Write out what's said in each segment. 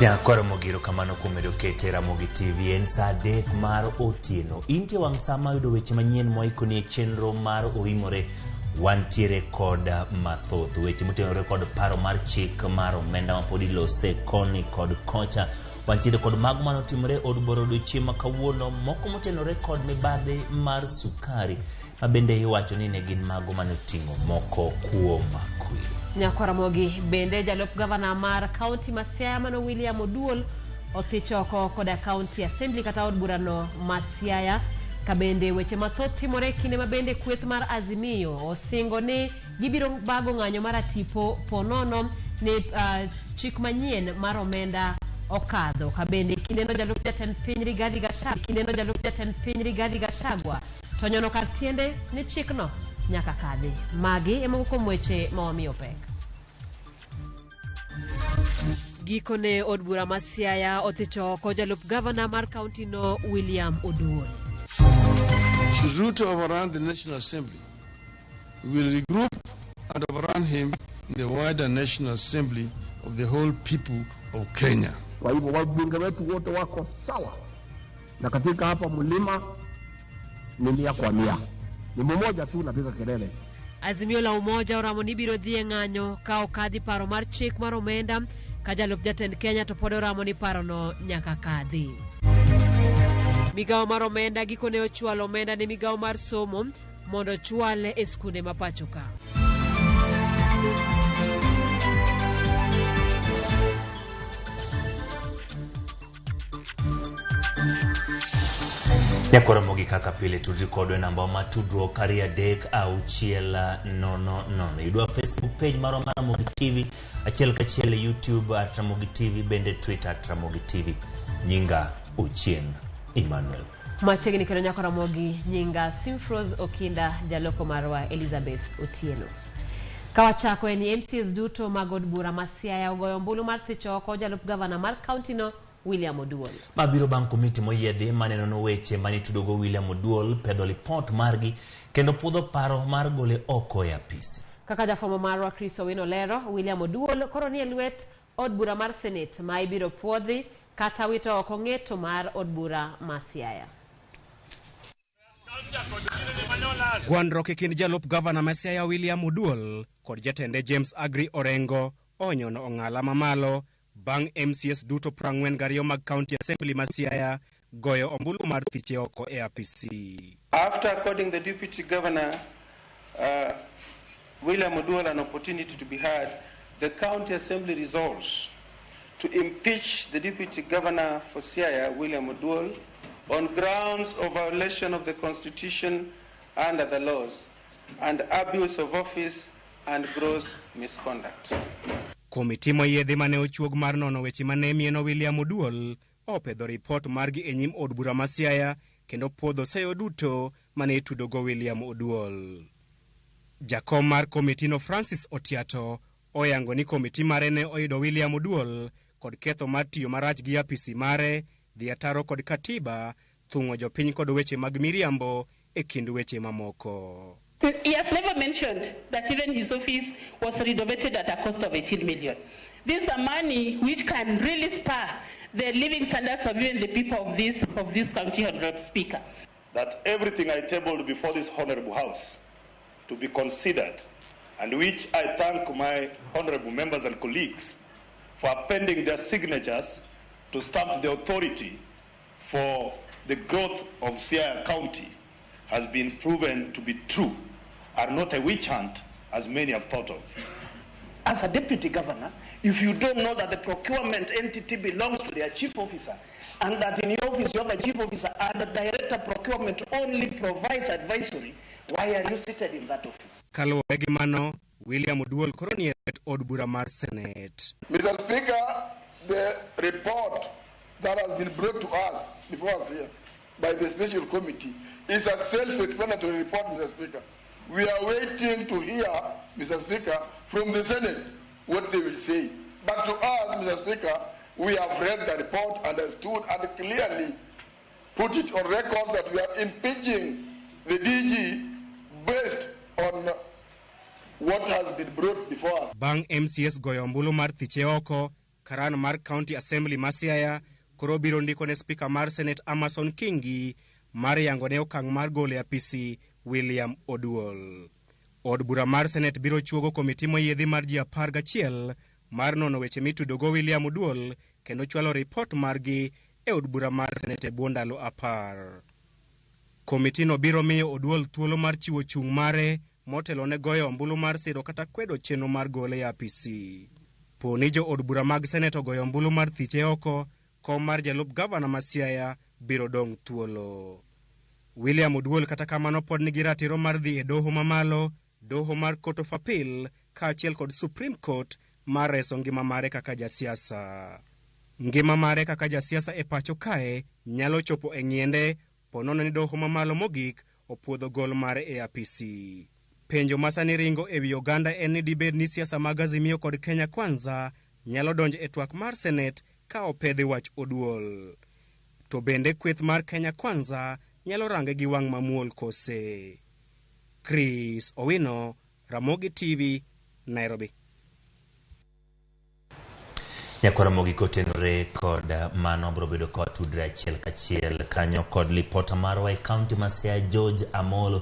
Nyakwaro Mogiro kamano kuom medo kete Ramogi TV en saa 3 mar otieno. Intie wang' saa ma yudo weche manyien moikoni e chenro mar Oimore. Wantiere kod mathoth weche motenore kod paro mar chik mar omenda mapod ilose koni kod kocha. Wantiere kod mago manotimore e od bura odiochieng' ma kawuono, moko motenore kod mibadhi mar sukari ma bende iwacho ni ne gin mago mane oting'o moko kuom kwiri. Nyakwaramogi bende jalup gavana mar kaunti ma Siaya mano William Oduol othich oko koda kaunti assembly kata od burano ma Siaya. Ka bende weche mathoth timore e kinde ma bende kweth mar Azimio osingo ni gibiro bago ng'anyo mar atipo ponono ni chik manyien mar omenda okadho. Ka bende kindeno jalup jatend piny Rigathi Gachagua, kindeno jalup jatend piny Rigathi Gachagua to nyono kar tiende ni chikno nyaka kadhi. Magi e moko kuom weche ma wamiyo pek. Gikone od bura ma Siaya othicho oko jalup gavana mar kaunti no William Oduol. Should Ruto overrun the National Assembly, we will regroup and overrun him in the wider National Assembly of the whole people of Kenya. Kwa hivyo wabunge wetu wote wako sawa, na katika hapa mlima ni 100 kwa 100, ni mmoja tu napiga kelele. Azimio la Umoja oramo ni biro dhi e ng'anyo ka okadhi paro mar chik mar omenda ka jalup jatend Kenya to pod oramo ni parono nyaka kadhi. Migawo mar omenda gikone ochwalo omenda ne migawo mar somo mondo ochwale e skunde ma pacho ka. Nyakwaramogi kaka pile tudri kodwa e namba ma tudruok 23600. Yudwa Facebook page marwa mar Ramogi TV, achiel kachiel e YouTube at Ramogi TV, bende Twitter at Ramogi TV. Nyinga Ochieng Emmanuel. Machiegni kendo Nyakwaramogi, nyinga Simfrose Okinda, jaloko marwa Elizabeth Otieno. Kawachako en ni MCAs duto mag od bura ma Siaya ogoyo ombulu mar thicho oko jalup gavana mar kaunti no William Oduol. Mabiro bang' komiti moyiedhi manenono weche mane itudogo William Oduol pedho lipot margi kendo puodho paro mar gole oko e apisi. Kaka jafwambo marwa Chris Owino lero, William Oduol koro nie lwet od bura mar Senate ma ibiro puodhi kata wito oko ng'eto mar od bura ma Siaya. Gwandruok e kind jalup gavana ma Siaya William Oduol kod jatende James Agri Orengo onyono ong'ala mamalo bang' MCAs duto 42 mag County Assembly ma Siaya goyo ombulu mar thiche oko e apisi. After according the Deputy Governor William Oduol an opportunity to be heard, the County Assembly resolves to impeach the Deputy Governor for Siaya, William Oduol, on grounds of violation of the Constitution and other laws, and abuse of office and gross misconduct. Komiti moyiedhi mane ochuog mar nono weche mane mieno William Oduol opedho ripot margi e nyim od bura ma Siaya kendo puodho seyo duto mane itudogo William Oduol. Jakom mar komitino Francis Otiato oyango ni komiti mare ne oyudo William Oduol kod ketho mar tiyo marach gi apisi mare, dhi ataro kod katiba, thung'o jopiny kod weche mag miriambo e kind weche mamoko. He has never mentioned that even his office was renovated at a cost of 18 million. These are money which can really spur the living standards of even the people of this county, Honorable Speaker. That everything I tabled before this Honorable House to be considered, and which I thank my honorable members and colleagues for appending their signatures to stamp the authority for the growth of Siaya County, has been proven to be true, are not a witch hunt as many have thought of. As a deputy governor, if you don't know that the procurement entity belongs to their chief officer, and that in your office you have a chief officer and the director procurement only provides advisory, why are you seated in that office? Kaluwore gi mano, William Oduol koro nie lwet od bura mar Senate. Mr. Speaker, the report that has been brought to us before us here by the special committee is a self-explanatory report, Mr. Speaker. We are waiting to hear, Mr. Speaker, from the Senate what they will say. But to us, Mr. Speaker, we have read the report, understood, and clearly put it on record that we are impeaching the DG based on what has been brought before us. Bang' MCAs goyo ombulu mar thiche oko, Karan mar County Assembly ma Siaya koro biro ndiko ne spika mar Senate Amason Kingi mar yango ne okang' mar golo e apisi William Oduol. Od bura mar Senate biro chuogo komiti moyiedhi mar ji 11 mar nono weche mitudogo William Oduol kendo chwalo ripot margi e od bura mar Senate e bwo ndalo 10. Komitino biro miyo Oduol thuolo mar chiwo chung' mare motelo ne goyo ombulu mar siro kata kwedo chenro mar gole e apisi. Po ni jo od bura mag Senate ogoyo ombulu mar thiche oko, kom mar jalup gavana ma Siaya biro dong' thuolo. William Oduol kata kamano pod nigi ratiro mar dhi e doho mamalo, doho mar Court of Appeal kaachiel kod Supreme Court mar reso ngima mare kaka jasiasa. Ngima mare kaka jasiasa e pacho kae nyalo chopo e ng'iende ponono ni doho mamalo mogik opuodho gol mare e apisi. Penjo ma sani ringo e wi oganda en ni dibed ni siasa mag Azimio kod Kenya Kwanza nyalo donjo e twak mar Senate ka opedhi wach Oduol. To bende kweth mar Kenya Kwanza nyalo range gi wang' mamuol kose? Chris Owino, Ramogi TV, Nairobi. Nyakwar Ramogi kotenore kod mano biro bedo ka watudre achiel kachiel kanyo kod lipota marwa e kaunti ma Siaya George Amolo.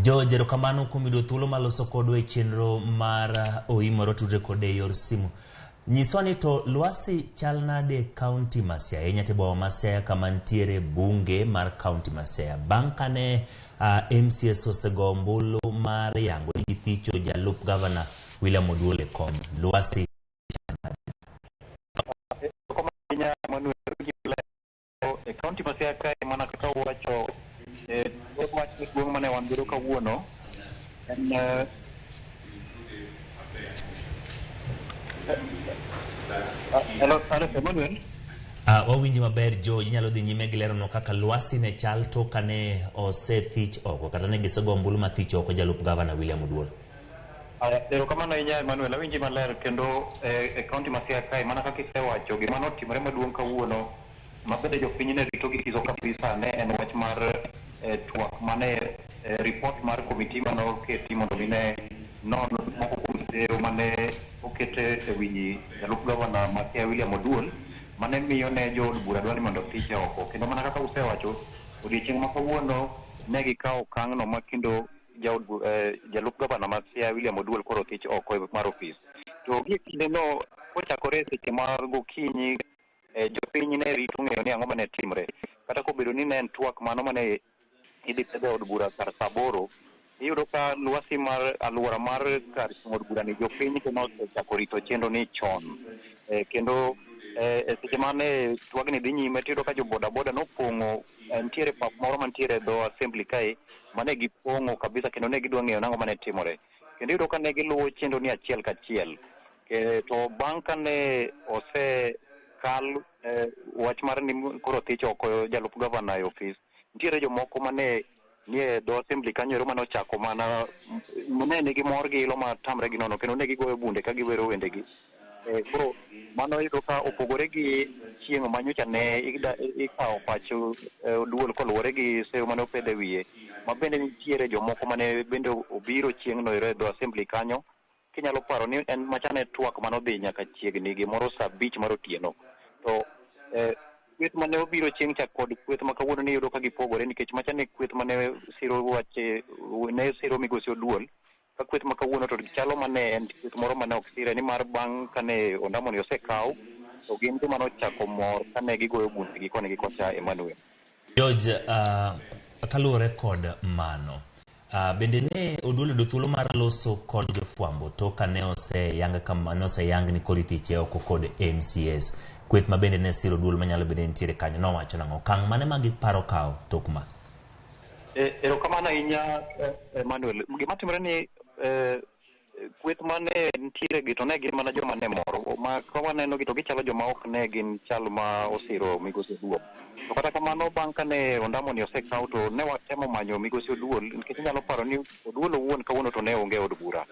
George, erokamano kuom yudo thuolo mar loso kodwa e chenro mar Oimore watudre kode e yor simu. Nyiswa ni to lwasi chal nade e kaunti ma Siaya, ahinya to e boma ma Siaya kama nitiere bunge mar kaunti ma Siaya. Bang' kane MCS osego ombulu mar yango ni githicho jalup gavana William Oduol e kom, lwasi e kaunti ma Siaya kae mana kaka uwacho wach maduong' mane wan godo kawuono en hello, hello, Emmanuel. Wawinji maber George, inyalo dhi nyime gi lerono kaka lwasi ne chal tok kane osethich oko kata ne gisego ombulu mathich oko jalup gavana William Oduol. Erokamano ahinya Emmanuel, awinji maler kendo e kaunti ma Siaya kae mana kaka isewacho gima notimore maduong' kawuono ma bende jopiny ne rito gi siso kabisa ne en wach mar twak mane report mar komiti mane oketi mondo mi ne non moko kuom sero mane okete e wi jalup gavana ma Siaya William Oduol mane miyo ne jood bura dwa ni mondo thiche oko. Kendo mana kaka usewacho odiochieng' ma kawuono ne gikawo okang'no ma kendo jalup gavana ma Siaya William Oduol koro thich oko mar ofis. To gie kindeno kochakore e seche mag gokinyi jopiny ne rito ng'eyo ni ang'o mane timre. Kata kobedo ni ne en twak mano mane idhi pedho e od bura kar saa 8, iyudo ka lwasi mar alwora mar kar chung' od bura ni jopiny to nosechako rito chenro ni chon. Kendo e seche mane twagni dhi nyime tiyudo ka jo boda boda nopong'o nitiere pap moro mantiere e dho assembly kae mane gipong'o kabisa kendo ne gidwa ng'eyo nang'o mane timore. Kendo iyudo ka ne giluwo chenro ni achiel kachiel. To bang' kane osekal wach mar ni koro thich oko jalup gavana e ofis, nitiere jomoko mane nie dho assembly kanyo ero mane ochako mana ne nigi mor gi ilo matamre gi nono kendo ne gigoyo bunde ka giwero wendegi. Koro mano iyudo ka opogore gi chieng' ma nyocha ne ikawo pach Oduol koluwore gi seyo mane opedh e wiye, ma bende nitiere jomoko mane bende obiro chieng'no ero e dho assembly kanyo. Kinyalo paro ni en machane twak manodhi nyaka chiegni gimoro saa 5 mar otieno. To kweth mane obiro chieng' cha kod kweth ma kawuono ni iyudo ka gipogore nikech machane kweth mane siro wach ne siro migosi Oduol, ka kweth ma kawuono to chalo mane en kweth moro mane ok sire nimar bang' kane ondamo ni osekaw to gin joma nochako mor kane gigoyo bundegi koni gi kocha Emmanuel. George, kaluwore kod mano, bende ne Oduol oyudo thuolo mar loso kod jofwambo tok kane oseyang kama ne oseyang ni koro ithiche oko kod MCS. Kweth ma bende ne siro Oduol manyalo bedo ni nitiere kanyo nowacho nang'o? Okang' mane ma giparo kawo tok ma? Erokamano ahinya Emmanuel. Gima timore ni kweth mane nitiere gi to ne gin mana joma ne mor. Ma ka waneno gi to gichalo joma ok ne gin chal ma osiro migosi Oduol. To kata kamano bang' kane ondamo ni osekaw to ne watemo manyo migosi Oduol nikech inyalo paro ni Oduol owuon kawuono to ne onge e od bura.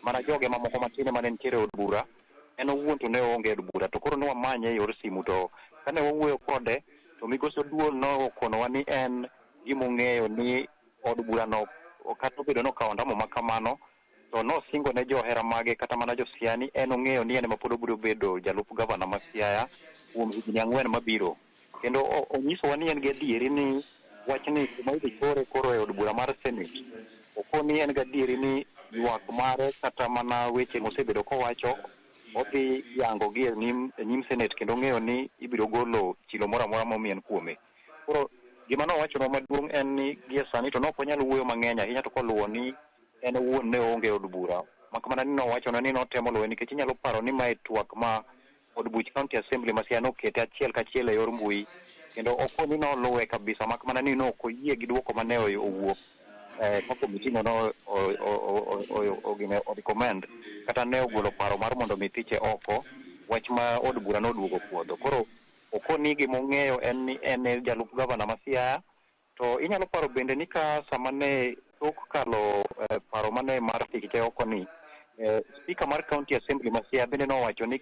Mana joge mamoko matin ema ne nitiere e od bura, en owuon to ne oonge e od bura. To koro ne wamanye e yor simu to kane wawuoyo kode to migosi Oduol nokonowa ni en gima ong'eyo ni od burano kata obedo ni okawo ondamo ma kamano To nosingo ne johera mage kata mana jo-Siaya ni en ong'eyo ni en ema pod obiro bedo jalup gavana ma Siaya kuom higni 4 mabiro. Kendo onyisowa ni en gi adieri ni wachni kuma idhi chore koro e od bura mar Senate. Okoni en gadieri ni ywak mare kata mana weche mosebedo kowacho odhi yango gi e nyim Senate kendo ong'eyo ni ibiro golo chilo moro amora momien kuome. Koro gima nowachonwa maduong' en ni gie sani to nok wanyal wuoyo mang'eny ahinya to koluwo ni en owuon ne oonge e od bura. Mak mana ni nowachonwa ni notemo luwe nikech inyalo paro ni mae twak ma od buch County Assembly ma Siaya nokete achiel kachiel e yor mbui kendo okoni noluwe kabisa mak mana ni nok oyie gi duoko mane owuok ka komiti no no o recommend kata ne ogolo paro mar mondo mi thiche oko wach ma od bura noduogo puodho. Koro okoni gimong'eyo en ni en e jalup gavana ma Siaya. To inyalo paro bende ni ka sama ne tok kalo paro mane mar thiche oko ni Speaker mar County Assembly ma Siaya bende nowacho ni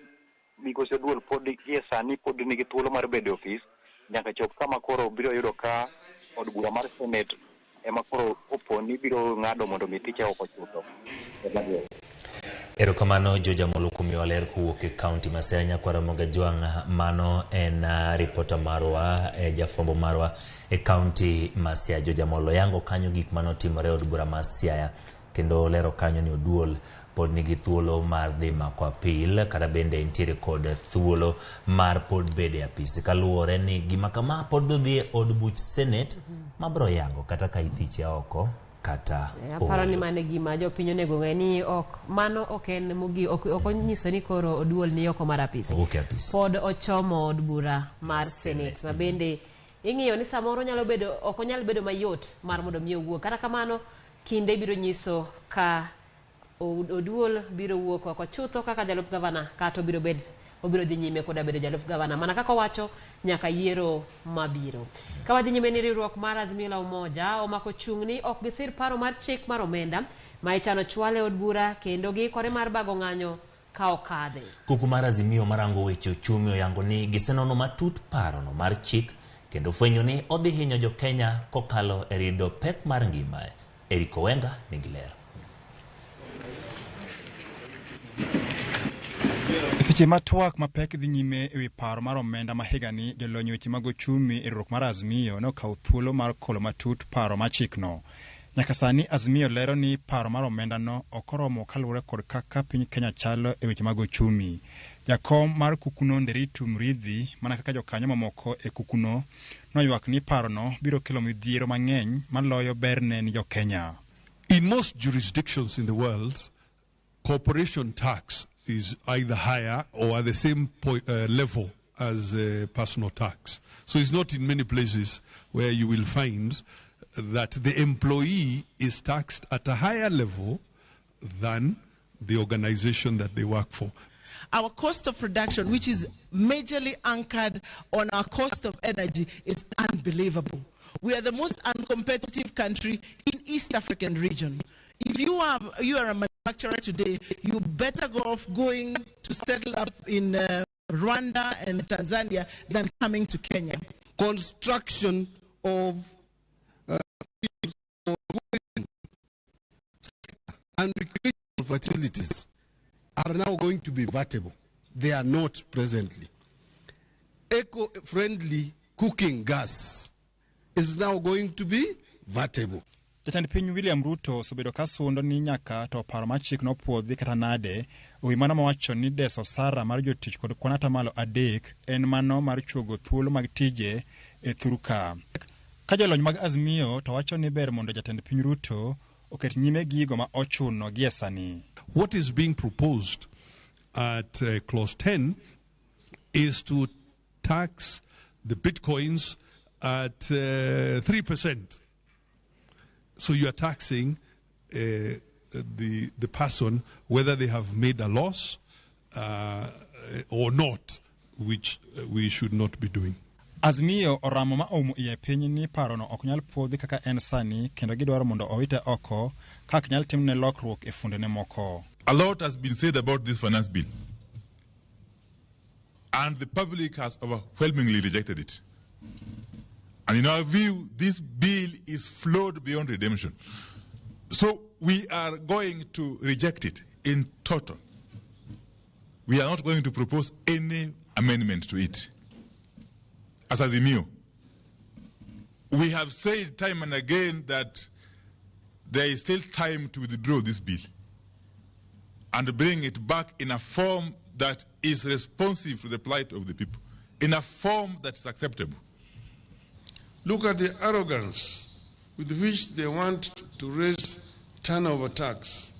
Migosi Oduol pod gie sani pod nigi thuolo mar bedo e ofis nyaka chop kama koro biro yudo ka od bura mar Senate ema koro opo ni biro ng'ado mondo mi thiche oko chutho. Erokamano George Amolo kuom miyowa ler kowuok e kaunti ma Siaya. Nyakwar Ramogi Ajwang', mano en ripota marwa, jafwambo marwa e kaunti ma Siaya. George Amolo yango kanyo gik manotimore e od bura ma Siaya kendo lero kanyo ni Oduol pod nigi thuolo mar dhi mako apil kata bende nitiere kod thuolo mar pod bedo e apisi kaluwore ni gima kama pod dhi e od buch Senate mabro yango kata ka ithiche oko kata Aparo ni ooyo. Mano e gima jopiny onego ng'e ni ok mano ok en mogi ok ok onyiso ni koro Oduol ni oko mar apisi. Owuok e apisi. Pod ochomo od bura mar Senate ma bende ing'iyo ni samoro nyalo bedo ok onyal bedo mayot mar mondo mi owuog. Kata kamano kinde biro nyiso ka Oduol biro wuok oko chutho kaka jalup gavana kata obiro dhi nyime koda bedo jalup gavana mana kaka owacho nyaka yiero mabiro. Ka wadhi nyime ni riwruok mar Azimio la Umoja omako chung' ni ok gisir paro mar chik mar omenda ma ichano chwal e od bura kendo giikore mar bago ng'anyo ka okadhe. Kuku mar Azimio marango weche ochumi oyango ni gisenono matut parono mar chik kendo fwenyo ni odhi hinyo jo-Kenya kokalo e rido pek mar ngima. Eric Owenga nigi ler. Seche ma twak mapek dhi nyime e wi paro mar omenda ma higani, jolony weche mag ochumi e riwruok mar Azimio ne okawo thuolo mar kolo matut paro mar chikno. Nyaka sani Azimio lero ni paro mar omendano ok oromo kaluwore kod kaka piny Kenya chalo e weche mag ochumi. Jakom mar kukuno Nderitu Muriithi mana kaka jokanyo mamoko e kukuno noywak ni parono biro kelo midhiero mang'eny maloyo berne ni jo-Kenya. In most jurisdictions in the world, corporation tax is either higher or at the same level as personal tax. So it's not in many places where you will find that the employee is taxed at a higher level than the organization that they work for. Our cost of production, which is majorly anchored on our cost of energy, is unbelievable. We are the most uncompetitive country in East African region. If you are a manufacturer today, you better go off going to settle up in Rwanda and Tanzania than coming to Kenya. Construction of and recreational facilities are now going to be vatable. They are not presently. Eco-friendly cooking gas is now going to be vatable. Jatend piny William Ruto osebedo ka sundo ni nyaka to paro mar chik nopuodhi kata nade ewi mano mowacho ni deso osara mar jotich kod kwan 3% en mano mar chuogo thuolo mag tije e thur ka. Ka jolony mag Azimio to wacho ni ber mondo jatend piny Ruto oket nyime gigo ma ochuno gie sani. What is being proposed at clause 10 is to tax the bitcoins at 3%. So you are taxing the person whether they have made a loss or not, which we should not be doing. Azimio oramo ma oumo iye piny ni parono ok nyal puodhi kaka en sani kendo gidwaro mondo owite oko ka ok nyal timne lokruok e fundene moko. A lot has been said about this finance bill, and the public has overwhelmingly rejected it. And in our view, this bill is flawed beyond redemption. So we are going to reject it in total. We are not going to propose any amendment to it. As Azimio, we have said time and again that there is still time to withdraw this bill and bring it back in a form that is responsive to the plight of the people, in a form that is acceptable. Look at the arrogance with which they want to raise turnover tax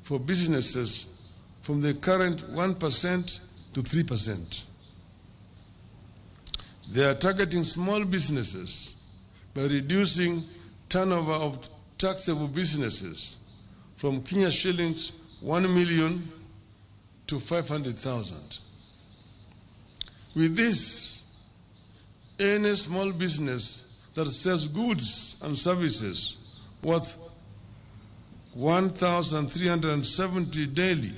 for businesses from the current 1% to 3%. They are targeting small businesses by reducing turnover of taxable businesses from Kenya shillings 1 million to 500,000. With this, any small business that sells goods and services worth 1,370 daily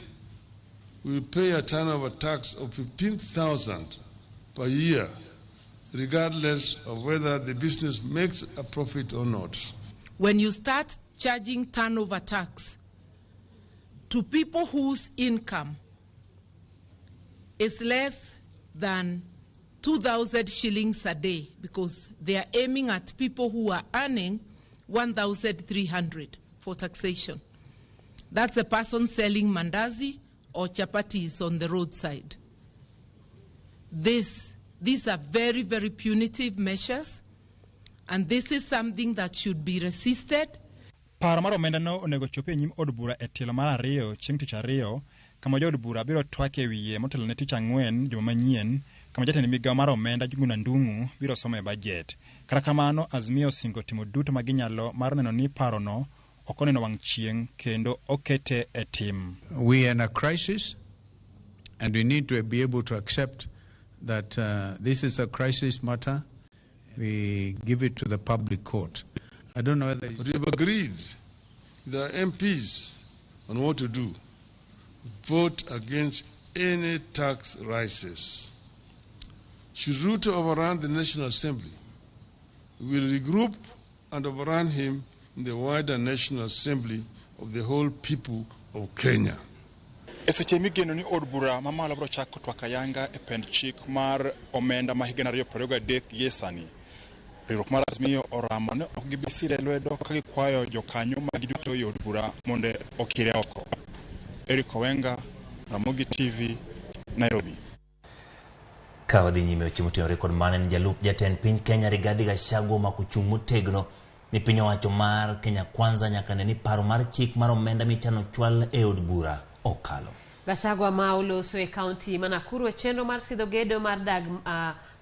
will pay a turnover tax of 15,000 per year, regardless of whether the business makes a profit or not. When you start charging turnover tax to people whose income is less than 2,000 shillings a day, because they are aiming at people who are earning 1,300 for taxation. That's a person selling mandazi or chapatis on the roadside. These are very, very punitive measures, and this is something that should be resisted. Paro mar omenda no onego chopi e nyim od bura e tielo mar ariyo chieng' tich ariyo, kama jood bura biro twak e wiye motelo ne tich ang'wen juma manyien, kama jatend migawo mar omenda Njuguna Ndung'u biro somo e bajet. Kata kamano, Azimio osingo timo duto ma ginyalo mar neno ni parono ok oneno wang' chieng' kendo okete e tim. We are in a crisis, and we need to be able to accept that this is a crisis matter. We give it to the public court. I don't know whether... But we have agreed with our MPs on what to do. Vote against any tax rises. Should Ruto overrun the National Assembly, we will regroup and overrun him in the wider National Assembly of the whole people of Kenya. E seche migeno ni od bura mamalo biro chako twak ayanga e pend chik mar omenda ma higa 2023 gie sani. Riwruok mar Azimio oramo ni ok gibi sire lwedo ka gikwayo jokanyo magi duto e od bura mondo okire oko. Eric Owenga, Ramogi TV, Nairobi. Ka wadhi nyime weche motenore kod mano en jalup jatend piny Kenya Rigathi Gachagua omako chung' motegno ni piny owacho mar Kenya Kwanza nyaka ne ni paro mar chik mar omenda michano chwal e od bura okalo. Gachagua ma oloso e kaunti ma Nakuru e chenro mar sidho gedo mar dag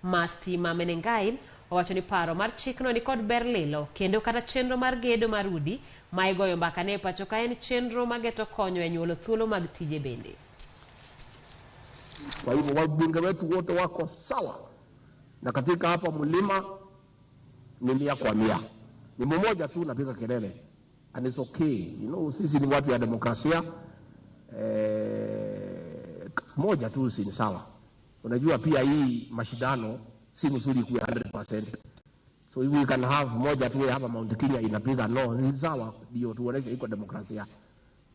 ma stima Menengai owacho ni paro mar chikno ni kod ber lilo kendo kata chenro mar gedo mar udi ma igoyo mbaka ne e pacho ka en chenro mageto konyo e nyuolo thuolo mag tije bende. Kwa hivyo wabunge wetu wote wako sawa, na katika hapa mlima ni 100 kwa 100. Ni mmoja tu napiga kelele, and it's okay. You know, sisi ni watu ya demokrasia. Moja tu si sawa. Unajua pia hii mashindano si mzuri kuwa 100%. So if we can have moja tu hapa Mount Kenya inapiga no, ni sawa, ndio tuoneshe iko demokrasia.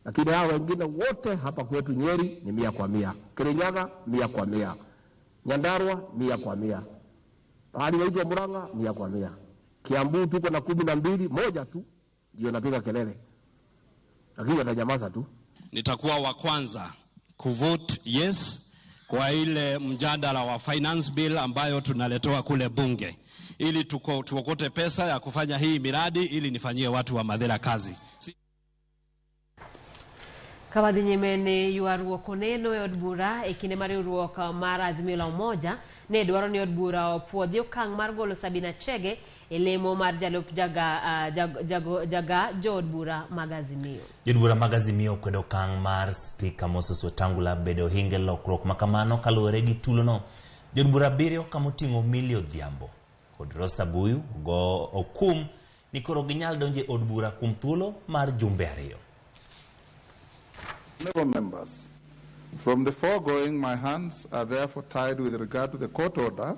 Lakini hao wengine wote hapa kwetu Nyeri ni 100 kwa 100. Kirinyaga 100 kwa 100. Nyandarua 100 kwa 100. Pahali waitwa Murang'a 100 kwa 100. Kiambu tuko na 12, moja tu ndio napiga kelele. Lakini watanyamaza tu. Nitakuwa wa kwanza kuvote yes kwa ile mjadala wa finance bill ambayo tunaletewa kule bunge, ili tuokote pesa ya kufanya hii miradi ili nifanyie watu wa Madhera kazi. Kawadhi nyime ne ywaruok oneno e od bura e kinde mar riwruok mar Azimio la Umoja ne dwaro ni od bura opuodhi okang' mar golo Sabina Chege e lemo mar jalup jaga jood bura mag Azimio. Jood bura mag Azimio okwedo okang' mar Spika Moses Wetangula bedo hinge lokruok makamano kaluwore gi tulono. Jood bura 7 kamoting'o Millie Odhiambo kod Rosa Buyu go okum ni koro ginyal donjo e od bura kuom thuolo mar jumbe 2. Honorable members, from the foregoing, my hands are therefore tied with regard to the court order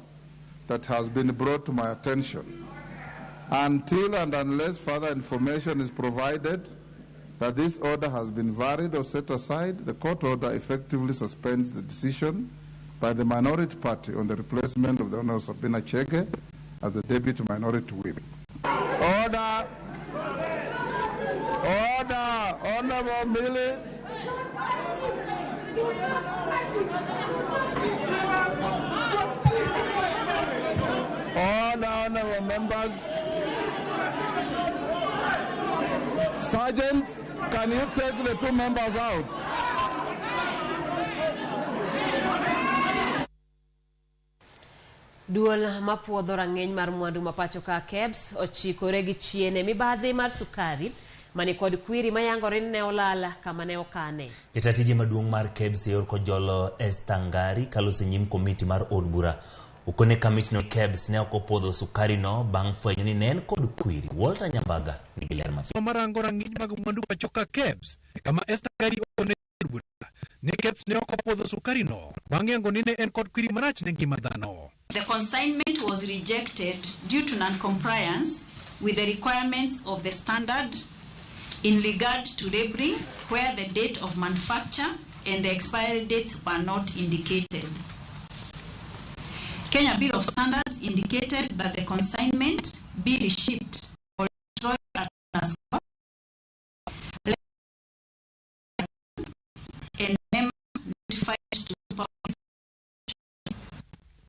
that has been brought to my attention. Until and unless further information is provided, that this order has been varied or set aside, the court order effectively suspends the decision by the minority party on the replacement of the Honorable Sabina Chege as the deputy minority whip. Order! Order! Honorable Millie. Order, honorable members. Sergeant, can you take the two members out? Duol mapuodho rang'iny mar mwandu ma pacho ka KEBS ochikore gi chien e mibadhi mar sukari mani kod kwiri mayangore ni ne olal kama ne okane. Jata tije maduong' mar KEBS e yor Kojolo Esther Ngari kaloso e nyim komiti mar od bura okone kamitno KEBS ne ok opuodho sukari no bang' fwenyo ni ne en kod kwiri. Walter Nyambaga nigi ler mathoth. Marango rang'iny mag mwandu pacho ka KEBS kama Esther Ngari okone od bura ni KEBS ne ok opuodho sukari no bang' yango ni ne en kod kwiri marach ne ngima dhano. The consignment was rejected due to non-compliance with the requirements of the standard in regard to labeling, where the date of manufacture and the expiry dates were not indicated. Kenya Bureau of Standards indicated that the consignment be reshipped or destroyed at cost and notified to supervise.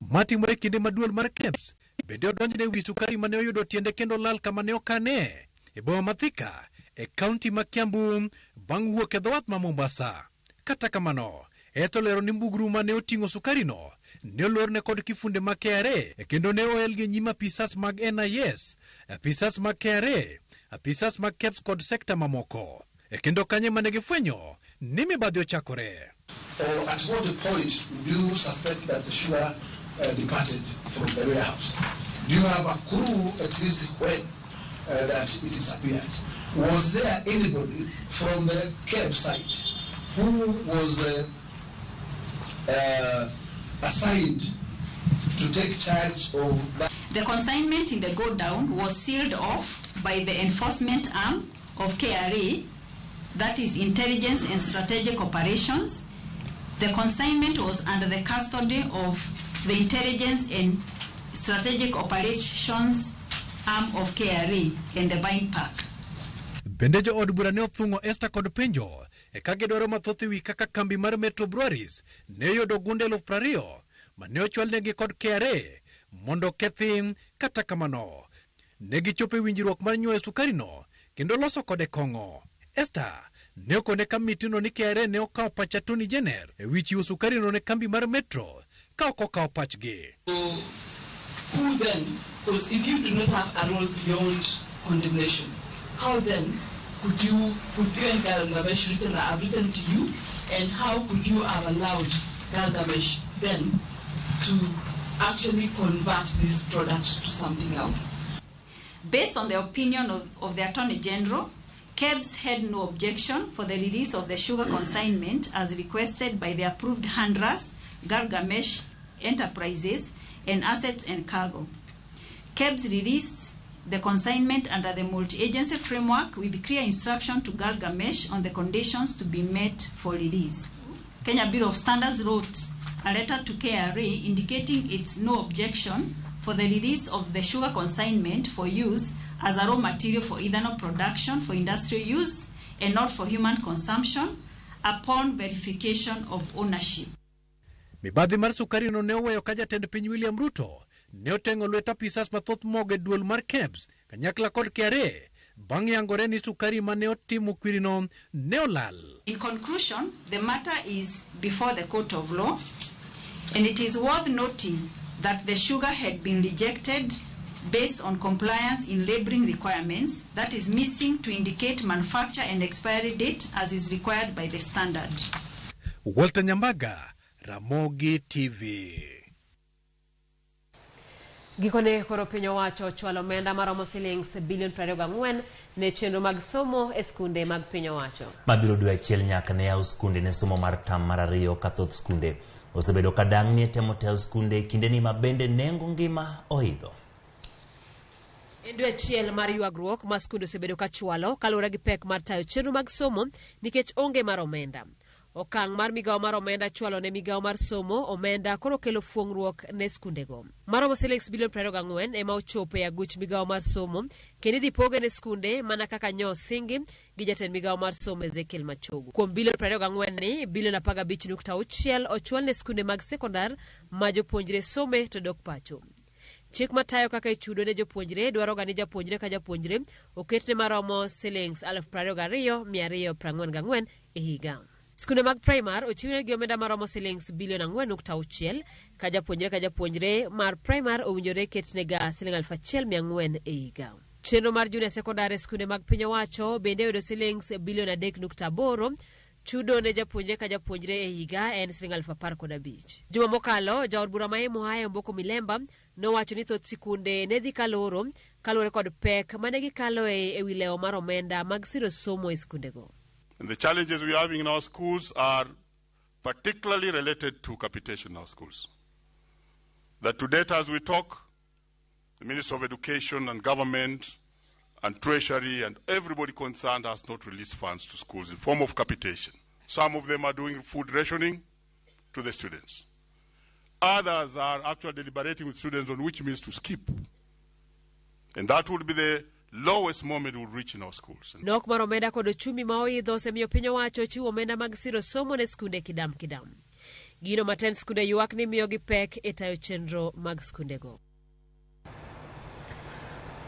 Matimore kinde ma duol mar KEBS bende odonjne wi sukari mane oyudo tiende kendo lal kama ne okane e boma ma Thika e kaunti ma Kiambu bang' wuok e dho wath ma Mombasa. Kata kamano, Esther olero ni mbugru mane oting'o sukarino ne olorne kod kifunde mag KRA kendo ne oelgi e nyim apisas mag NIS, apisas mag KRA, apisas mag KEBS kod sekta mamoko. Kendo kanye mane gifwenyo ni mibadhi ochakore. Or at what point do you suspect that the sugar departed from the warehouse? Do you have a clue at least when that it disappeared? Was there anybody from the KEBS side who was assigned to take charge of that? The consignment in the godown was sealed off by the enforcement arm of KRA, that is Intelligence and Strategic Operations. The consignment was under the custody of the Intelligence and Strategic Operations arm of KRA and the Vine Park. Bende jo od bura ne othung'o Esther kod penjo e ka gidwaro mathoth e wi kaka kambi mar Metro Breweries ne oyudo gunde 20,000 mane ochwalnegi kod KRA mondo kethi. Kata kamano, ne gichopo e winjruok mar nyuoyo sukarino kendo loso kode kong'o. Esther ne okone kamitino ni KRA ne okawo pach Attorney General e wi chiwo sukarino ne kambi mar Metro ka ok okawo pachgi. Who then, because if you do not have a role beyond condemnation, how then could you and Gilgamesh have written to you, and how could you have allowed Gilgamesh then to actually convert this product to something else? Based on the opinion of the Attorney General, KEBS had no objection for the release of the sugar consignment as requested by the approved handlers, Gilgamesh Enterprises, and Assets and Cargo. KEBS released the consignment under the multi-agency framework with clear instruction to Gilgamesh on the conditions to be met for release. Kenya Bureau of Standards wrote a letter to KRA indicating its no objection for the release of the sugar consignment for use as a raw material for ethanol production for industrial use and not for human consumption upon verification of ownership. Mibadhi mar sukari no ne oweyo ka jatend piny William Ruto ne oteng'o lwet apisas mathoth mogo e duol mar KEBS kanyakla kod KRA bang' yangore ni sukari mane otimo kwirino ne olal. In conclusion, the matter is before the court of law, and it is worth noting that the sugar had been rejected based on compliance in labeling requirements that is missing to indicate manufacture and expiry date as is required by the standard. Walter Nyambaga, Ramogi TV. Gikone koro piny owacho ochwalo omenda maromo silings bilion 24 ne chenro mag somo e skunde mag piny owacho. Mabiro dwe achiel nyaka ne yaw skunde ne somo mar tam mar ariyo ka thoth skunde osebedo ka dang'ni e temo tayo skunde e kindeni ma bende nengo ngima oidho. En dwe achiel mar ywagruok ma skunde osebedo ka chwalo kaluwore gi pek mar tayo chenro mag somo nikech onge mar omenda. Okang' mar migawo mar omenda chwalo ne migawo mar somo omenda koro kelo fuong'ruok ne skundego. Maromo silings bilion 24 ema ochopo e aguch migawo mar somo kendo idhi poge ne skunde mana kaka nyo osingi gi jatend migawo mar somo Ezekiel Machogu. Kuom bilion 24 ni, bilion 15.6 ochwal ne skunde mag sekondar ma jopuonjre some to dok pacho. Chik matayo kaka ichudo ne jopuonjre dwaroga ni japuonjre ka japuonjre oketne maromo silings 22,244 e higa. Skunde mag primar ochiwnegi omenda maromo silings bilion 4.6 ka japuonjre ka japuonjre mar primar owinjore ketnega siling 1,400 e higa. Chenro mar junior secondary e skunde mag piny owacho bende oyudo silings bilion 3.8 chudo ne japuonjre ka japuonjre e higa en siling 15,000. Juma mokalo, jaod bura ma Emuhaya Omboko Milemba nowacho ni thoth sikunde ne dhi kaloro kaluwore kod pek mane gikaloe e wi lewo mar omenda mag siro somo e skundego. And the challenges we are having in our schools are particularly related to capitation in our schools. That to date, as we talk, the Minister of Education and Government and Treasury and everybody concerned has not released funds to schools in form of capitation. Some of them are doing food rationing to the students. Others are actually deliberating with students on which means to skip. And that would be the lowest moment we'll reach in our schools. Nok mar omenda kod ochumi ma oidho osemiyo piny owacho chiwo omenda mag siro somo ne skunde kidam kidam. Gino ma tend skunde ywak ni miyogi pek e tayo chenro mag skundego.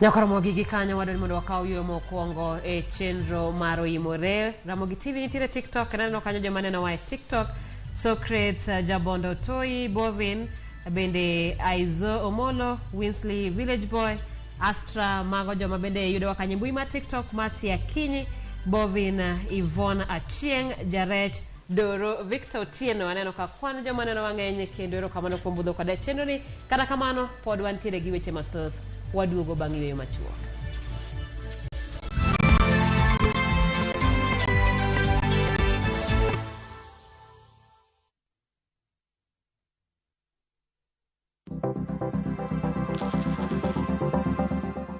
Nyaka Ramogi gi kanyo wadwaro ni mondo wakaw yueyo mokwongo e chenro mar Oimore. Ramogi TV nitiere TikTok, aneno kanyo joma nenowa e TikTok. Socrates Jabondo Toi, Bovin, bende Aizo Omolo, Winsley Village Boy, Astra, mago joma bende yudowa kanyo e mbui mar TikTok, Mercy Akinyi, Bovin, Yvonne Achieng', Jarech Doro, Victor Otieno, aneno ka kwan joma neno mang'eny kendo erokamano kuom budho koda e chenro ni. Kata kamano, pod wantiere gi weche mathoth. Waduogo bang' yueyo machuok.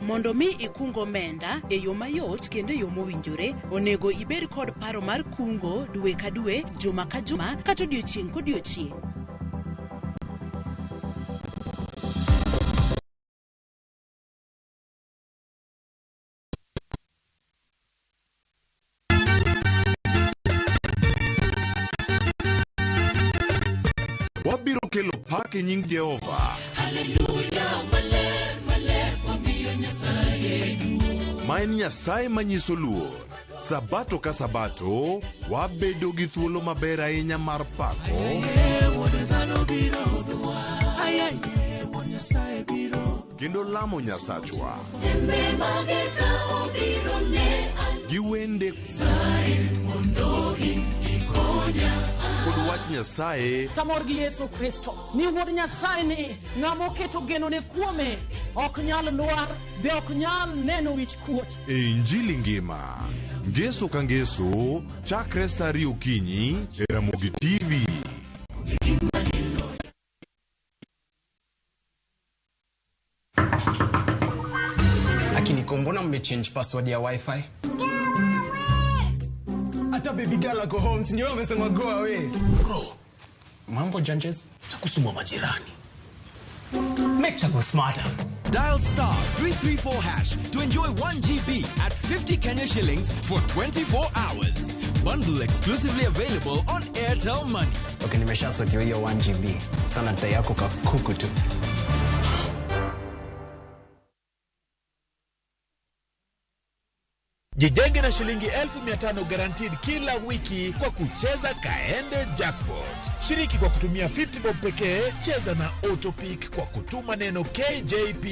Mondo mi ikung omenda e yo mayot kendo e yo mowinjore, onego ibed kod paro mar kungo dwe ka dwe, juma ka juma, kata odiochieng' kodiochieng'. Wabiro kelo pak e nying Jehova. Ma en Nyasaye manyiso luor. Sabato ka sabato, wabedo gi thuolo maber ahinya mar pako kendo lamo Nyasachwa gi wende kod wach Nyasaye Tamor gi Yesu Kristo ni wuod Nyasaye ni ng'ama oketo genone kuome ok nyal lwar be ok nyal neno wich kuot. e Injili ngima. Ngeso ka ngeso, chakre sa ariyo okinyi e Ramogi TV. Lakini ko mbona mmechange password ya wifi? Hata baby girl ako home, si ndio amesema go away. Bro, Mambo janjes. takusuma majirani. Make Chago smarter. Dial star 334 hash to enjoy 1 GB at 50 Kenya shillings for 24 hours. Bundle exclusively available on Airtel Money. Okay, nimeshasotiwa hiyo 1 GB. Sana tai yako kakuku tu. Jijenge na shilingi 500,000 guaranteed kila wiki kwa kucheza Kaende Jackpot. Shiriki kwa kutumia 50 bob pekee, cheza na Autopick kwa kutuma neno KJP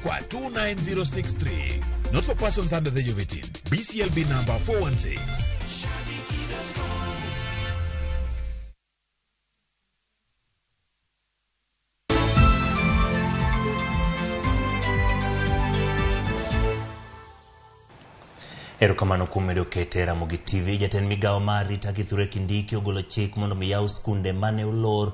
kwa 29063. Not for persons under the age of 18. BCLB number 416. Erokamano kuom medo kete Ramogi TV. Jatend migawo mar Rita Kithure Kindiki ogolo chik mondo mi yaw skunde mane olor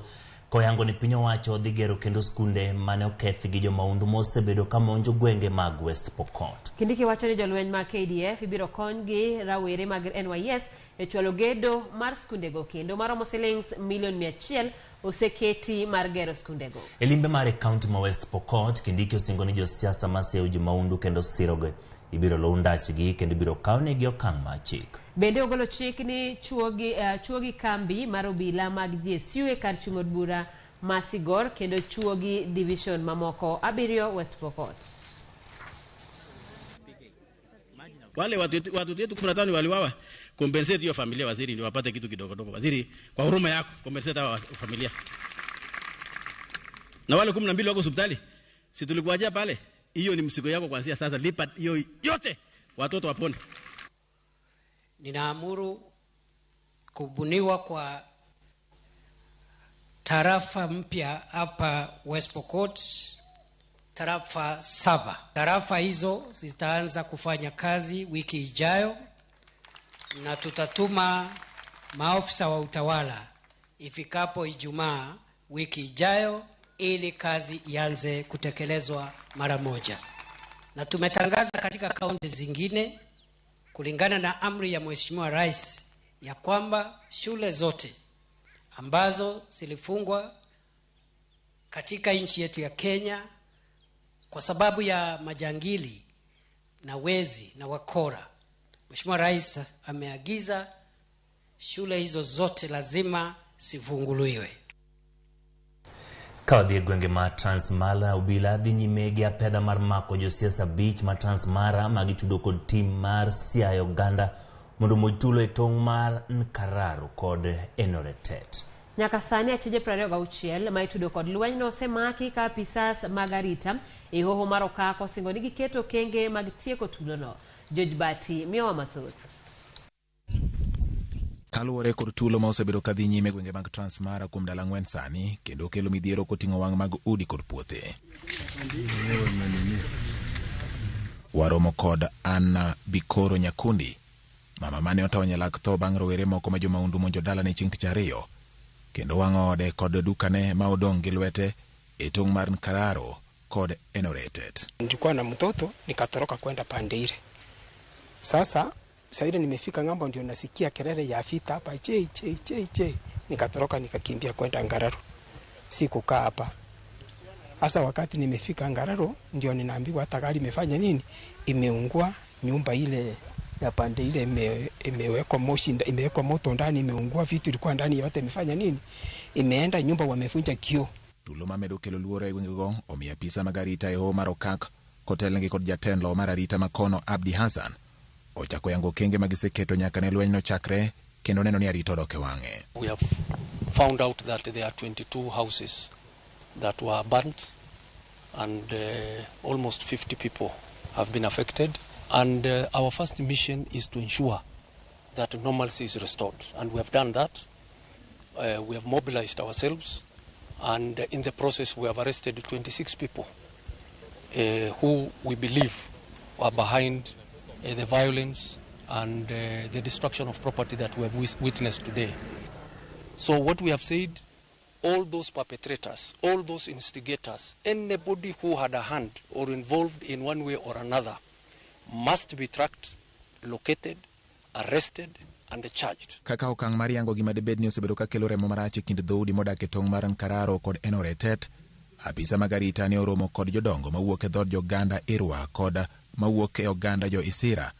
Koyango ni piny owacho dhi gero kendo skunde mane oketh gi jomaundu mosebedo ka monjo gwenge mag West Pokot. Kindiki wacho ni jolweny mag KDF ibiro kony gi rawere mag NYS e chwalo gedo mar skundego kendo maromo silings milion 100 oseketi mar gero skundego. E limbe mare e kaunti ma West Pokot, Kindiki osingo ni josiasa maseyo jomaundu kendo sirogi ibiro luw ndachgi kendo ibiro kawnegi okang' mar chik. Bende ogolo chik ni chuogi kambi mar obila mag GSU e kar chung' od bura ma Sigor kendo chuogi division mamoko 7 West Pokot. Wale watu wetu 15 waliwawa, compensate hiyo familia waziri, ndio wapate kitu kidogo dogo. Waziri, kwa huruma yako compensate hawa familia. Na wale 12 wako hospitali, si tulikuwajia pale, hiyo ni msigo yako kuanzia sasa, lipa hiyo yote, watoto wapone. Ninaamuru kubuniwa kwa tarafa mpya hapa West Pokot, tarafa 7. Tarafa hizo zitaanza kufanya kazi wiki ijayo na tutatuma maofisa wa utawala ifikapo Ijumaa wiki ijayo ili kazi ianze kutekelezwa mara moja. Na tumetangaza katika kaunti zingine kulingana na amri ya Mheshimiwa Rais ya kwamba shule zote ambazo zilifungwa katika nchi yetu ya Kenya kwa sababu ya majangili na wezi na wakora, Mheshimiwa Rais ameagiza shule hizo zote lazima zifunguliwe. Ka wadhi e gwenge ma Transmara, obila dhi nyime gi apedha mar mako josiasa 5 ma Transmara ma gitudo kod tim mar Siaya Oganda mondo omonj tulo e tong' mar Nkararu kod Enoretet. Nyaka sani achije 26 ma itudo kod lwenyno osemaki ka apisas mag arita e hoho mar Okak osingo ni giketo okenge mag tieko tulono. George Bati miyowa mathoth. Kaluwore kod tulo ma osebedo kadhi nyime gwenge mag Transmara kuom ndalo 4 sani, kendo kelo midhiero koting'o wang' mag udi kod puothe. Waromo kod Anna Bikoro Nyakundi, mama mane otony e lak tho bang' rowere moko ma jomaundu monjo dalane chieng' tich ariyo, kendo wang'o ode kod dukane ma odong' gi lwete e tong' mar Nkararo kod Enoretet. Nilikuwa na mtoto nikatoroka kwenda pande ile. Sasa ile nimefika ng'ambo ndio nasikia kelele ya vita hapa, che che che che. Nikatoroka nikakimbia kwenda Ngararo. Sikukaa hapa. Sasa wakati nimefika Ngararo ndio ninaambiwa hata gari imefanya nini? Imeungua, nyumba ile ya pande ile imewekwa moshi, imewekwa moto ndani, imeungua, vitu ilikuwa ndani yote imefanya nini? Imeenda, nyumba wamevunja kioo. Tulo mamedo kelo luoro e gwengego omiyo apisa mag arita e hoho mar Okak kotelnegi kod jatelo mar arita makono Abdi Hassan ochako yango okenge magiseketo nyaka ne lweny nochakre kendo neno ni arita odok e wang'e. We have found out that there are 22 houses that were burnt and almost 50 people have been affected, and our first mission is to ensure that normalcy is restored, and we have done that. We have mobilized ourselves, and in the process we have arrested 26 people who we believe are behind the violence and the destruction of property that we have witnessed today. So what we have said, all those perpetrators, all those instigators, anybody who had a hand or involved in one way or another must be tracked, located, arrested and charged. Kaka okang' mar yango gima dibed ni osebedo ka kelo remo marach e kind dhoudi modak e tong' mar Nkararo kod Enoretet, apisa mag arita ne oromo kod jodongo mawuok e dhood joganda Irwa kod mawuok e oganda jo Isira,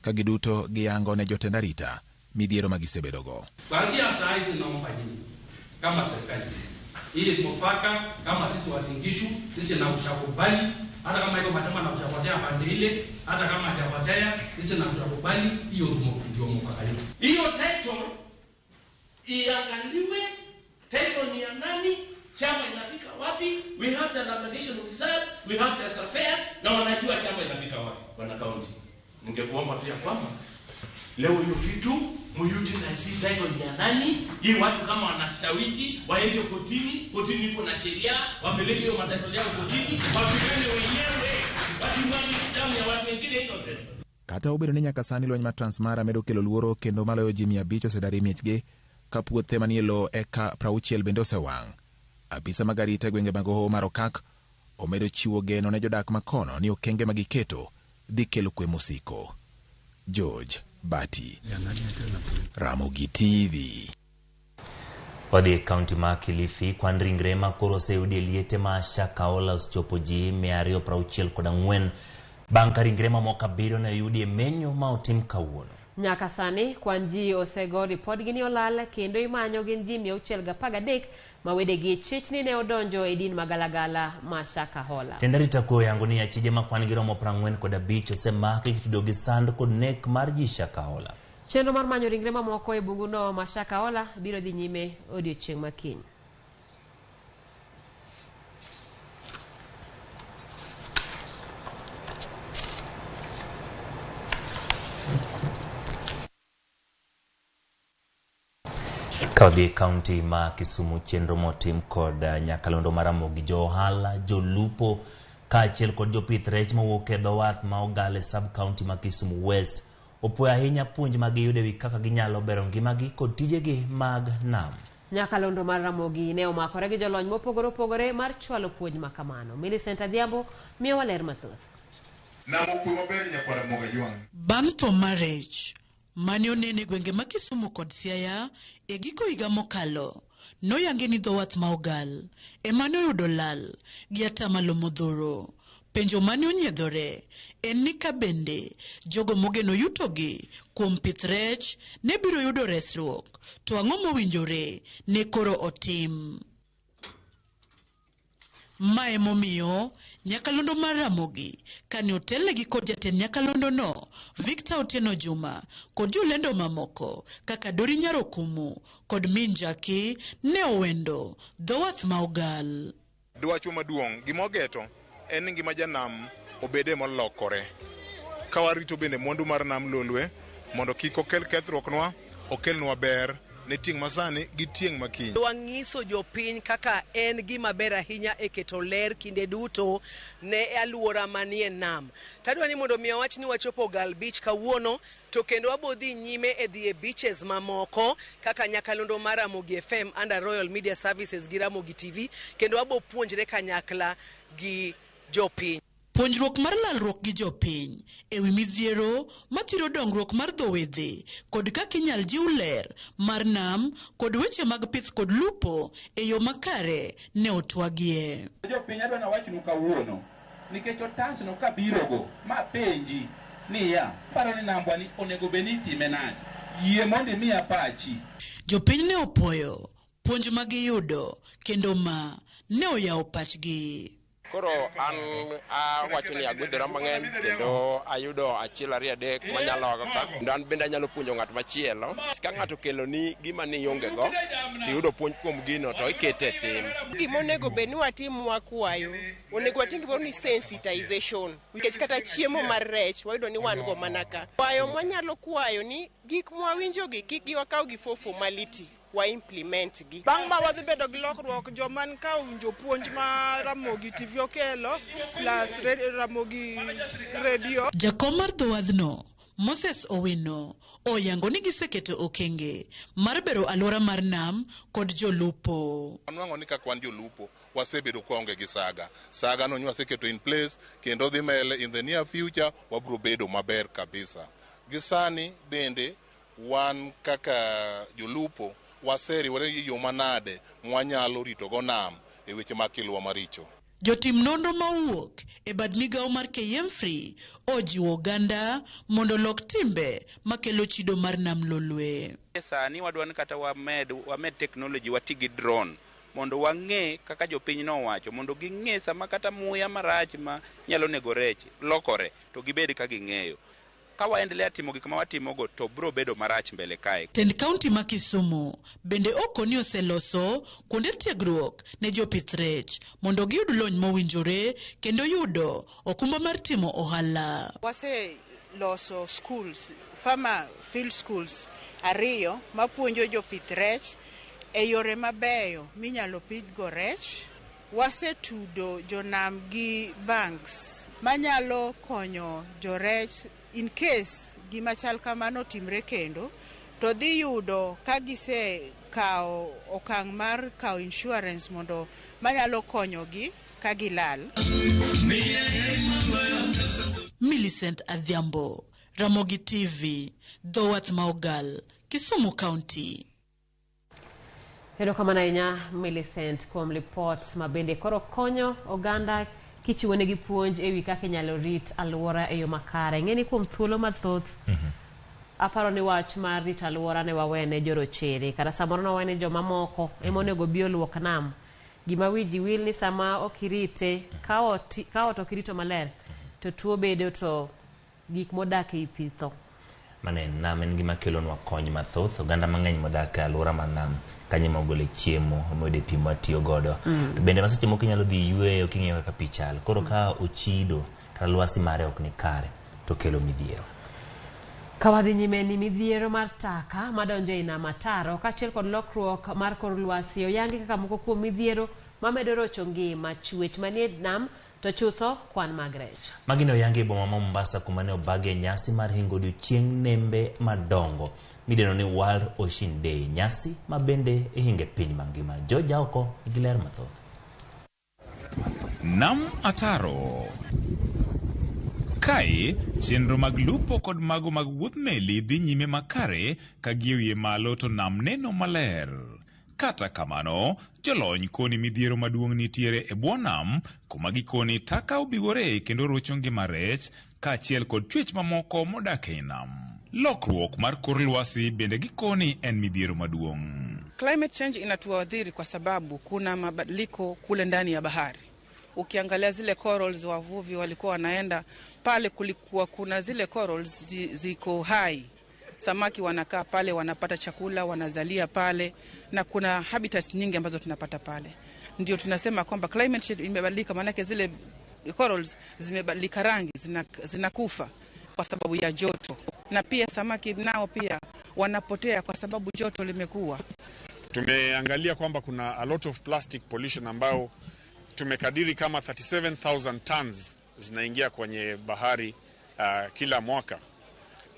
ka giduto giyango ne jotend arita midhiero ma gisebedogo. Kuanzia saa hizi naomba nyinyi kama serikali hii mwafaka, kama sisi Uasin Gishu, sisi na mshakubali, hata kama iko mashamba na mshapotea pande ile, hata kama hajapotea, sisi na mshakubali, hiyo ndio mwafaka yetu. Hiyo title iangaliwe, title ni ya nani, chama inafika wapi? We have the application officers, we have the surveyors, na wanajua chama inafika wapi, bwana county. Ningekuomba pia kwamba leo hiyo kitu mutilize title ni ya nani, hii watu kama wanashawishi waende kotini, kotini iko na sheria, wapeleke hiyo matatizo yao kotini, wapigane wenyewe, wasimame damu ya watu wengine innocent. Kata obedo ni nyaka sani lweny mar Transmara medo kelo luoro kendo maloyo ji 500 osedar e miechgi ka puothe manie lowo eka 60 bende osewang'. Apisa mag arita e gwenge mag Hoho mar Okak omedo chiwo geno ne jodak makono ni okenge ma giketo dhi kelo kwe mosiko. George Bati, Ramogi TV. Wadhi e kaunti ma Kilifi, kwan ringre ma koro oseyudi e liete ma Shakahola osechopo ji 264 bang' ka ringre mamoko 7 ne oyudi e menyo ma otim kawuono. Nyaka sani kwan ji osego ripodgi ni olal kendo imanyo gin ji 613 ma wedegi chich ni ne odonjo e din magalagala ma Shakahola. Tend arita kwe oyango ni achije ma kwan gi romo 45 osemaki kitudo gi sand kod nek mar ji Shakahola. Chenro mar manyo ringre mamoko e bunguno ma Shakahola biro dhi nyime odiochieng' ma kiny. Ka wadhi e kaunti ma Kisumu, chenro motim kod nyakalondo mar Ramogi, jo ohala, jolupo kaachiel kod jopith rech mowuok e dho wath ma Ogale sub county ma Kisumu West opuoyo ahinya puonj ma giyudo e wi kaka ginyalo bero ngimagi kod tijegi mag nam. Nyakalondo mar Ramogi ne omakore gi jolony mopogore opogore mar chwalo puonj ma kamano. Millicent Adhiambo miyowa ler mathoth. Nam okwe maber nyakwar Ramogi Ajwang'. Bang' tho mar rech mane onen e gwenge ma Kisumu kod Siaya e giko higa mokalo, noyangi ni dho wath ma Ogal ema ne oyudo lal gi atamalo modhuro. Penjo mane onyiedhore en ni ka bende jogo mogeno yutogi kuom pith rech ne biro yudo resruok, to ang'o mowinjore ne koro otim? Ma emomiyo nyakalondo mar Ramogi kane otelnegi kod jatend nyakalondono Victor Otieno Juma kod jolendo mamoko kaka Dori Nyarokumu kod Min Jaki ne owendo dho wath ma Ogal. Dwachwa maduong' gima ogeto en ni ngima janam obede molokore. Ka warito bende mwandu mar nam Lolwe mondo kik okel kethruoknwa, okelnwa ber ne tieng' masani gi tieng' makiny. Wang'iso jopiny kaka en gima ber ahinya e keto ler kinde duto ne aluora manie nam. Tadwa ni mondo mi awach ni wachopo Ogal Beach kawuono to kendo wabo dhi nyime e dhi e beaches mamoko kaka nyakalondo mar Ramogi FM under Royal Media Services gi Ramogi TV kendo wabo puonjre kanyakla gi jopiny. Puonjruok mar lalruok gi jopiny e wi midhiero mathiro dongruok mar dho wedhe kod kaka inyal jiw ler mar nam kod weche mag pith kod lupo e yo makare ne otwagie. Jopiny adwa nawachnu kawuono nikech otasno kabirogo ma penji niya paro ni nambwa ni onego bed ni itime nade, yie mondo imiya pachi. Jopiny ne opuoyo puonj ma giyudo kendo ma ne oyawo pachgi. Koro an awacho ni agwedhora mang'eny kendo ayudo achiel ariyo adek manyalo ago ka kendo an bende anyalo puonjo ng'at machielo. Ka ng'ato okeloni gima ni ionge go tiyudo puonj kuom gino to ikete e tim. Gima onego bed ni watim wakwayo, onego watim gimoro ni sensitization nikech kata chiemo mar rech wayudo ni wan go mana ka. Kwayo mwanyalo kwayo ni gik mwawinjogi kik wakaw gi for formality, wa implement gi. Bang' ma wadhi bedo gi lokruok, joma ni ka owinjo puonj ma Ramogi TV okelo plus Ramogi Radio. Jakom mar dho wadhno, Moses Owino, oyango ni giseketo okenge mar bero alwora mar nam kod jolupo. Wanwang'o ni kaka wan jolupo wasebedo ka waonge gi saga. Saga no waseketo in place kendo dhi mbele in the near future wabro bedo maber kabisa. Gi sani bende wan kaka jolupo waseriwore gi yo manade mwanyalo ritogo nam e weche mag kilwa maricho. Jotim nonro mawuok e bad migawo mar KMFRI ojiwo oganda mondo olok timbe makelo chido mar nam Lolwe. Sani wadwa ni kata wamed technology, wati gi drone mondo wang'e kaka jopiny nowacho, mondo ging'e sama kata muya marach ma nyalo nego rech lokore to gibed ka ging'eyo. Ka waendelea timo gik ma watimogo to bro bedo marach mbele kae. Tend kaunti ma Kisumu bende oko ni oseloso kuonde tiegruok ne jopith rech mondo giyud lony mowinjore kendo yudo okumba mar timo ohala. Waseloso schools, farmer field schools 2 mapuonjo jopith rech e yore mabeyo minyalo pidhgo rech. Wasetudo jonam gi banks manyalo konyo jorech in case gima chal kamano otimre kendo, to To dhi yudo ka gisekawo okang' mar kawo insurance mondo manyalo konyogi ka gilal. Millicent Adhiambo, Ramogi TV, dho wath ma Ogal, Kisumu County. Erokamano ahinya Millicent kuom lipot ma bende koro konyo oganda kichiwonegi puonj ewi kaka inyalo rit alwora e yo makare. Ing'e ni kuom thuolo mathoth aparo ni wach mar rito alwora ne wawene jorochere kata samoro ne wawene jomamoko ema onego bi oluok nam. Gima wi ji wil ni sama ok irite, ka ot ok irito maler to tuo bedo to gik modak ei pi tho. Mano en nam en gima kelonwa kony mathoth. Oganda mang'eny modak e alwora mar nam kanyo ema ogole chiemo, ema pi mwatiyo godo. To bende ma seche moko inyalo dhi yueyo king'iyo kaka pi chal. Koro ka ochido kata lwasi mare ok ni kare to kelo midhiero. Ka wadhi nyime ni midhiero mar taka madonjo ei nam ataro kaachiel kod lokruok mar kor lwasi oyangi kaka moko kuom midhiero mamedo rocho ngima chwech manie nam to chutho kwan mag rech. Magi ne oyangi e boma ma Mombasa kuma ne obage nyasi mar hingo odiochieng' nembe madongo midendo ni World Ocean Day, nyasi ma bende ihinge piny mangima. George Aoko nigi ler mathoth. Nam Ataro. Kae, chenro mag lupo kod mago mag wuodh meli dhi nyime makare ka gie wiye malo to nam neno maler. Kata kamano, jolony koni midhiero maduong' nitiere e bwo nam kuma gikoni taka obiwore kendo rocho ngima rech kaachiel kod chwech mamoko modak ei nam. Lokruok mar kor lwasi bende gikoni en midhiero maduong'. Climate change inatuadhiri kwa sababu kuna mabadiliko kule ndani ya bahari. Ukiangalia zile corals, wavuvi walikuwa wanaenda pale, kulikuwa kuna zile corals ziko hai, samaki wanakaa pale, wanapata chakula, wanazalia pale, na kuna habitats nyingi ambazo tunapata pale. Ndio tunasema kwamba climate change imebadilika, maanake zile corals zimebadilika rangi, zinakufa kwa sababu ya joto, na pia samaki nao pia wanapotea kwa sababu joto limekuwa. Tumeangalia kwamba kuna a lot of plastic pollution ambayo tumekadiri kama 37,000 tons zinaingia kwenye bahari kila mwaka,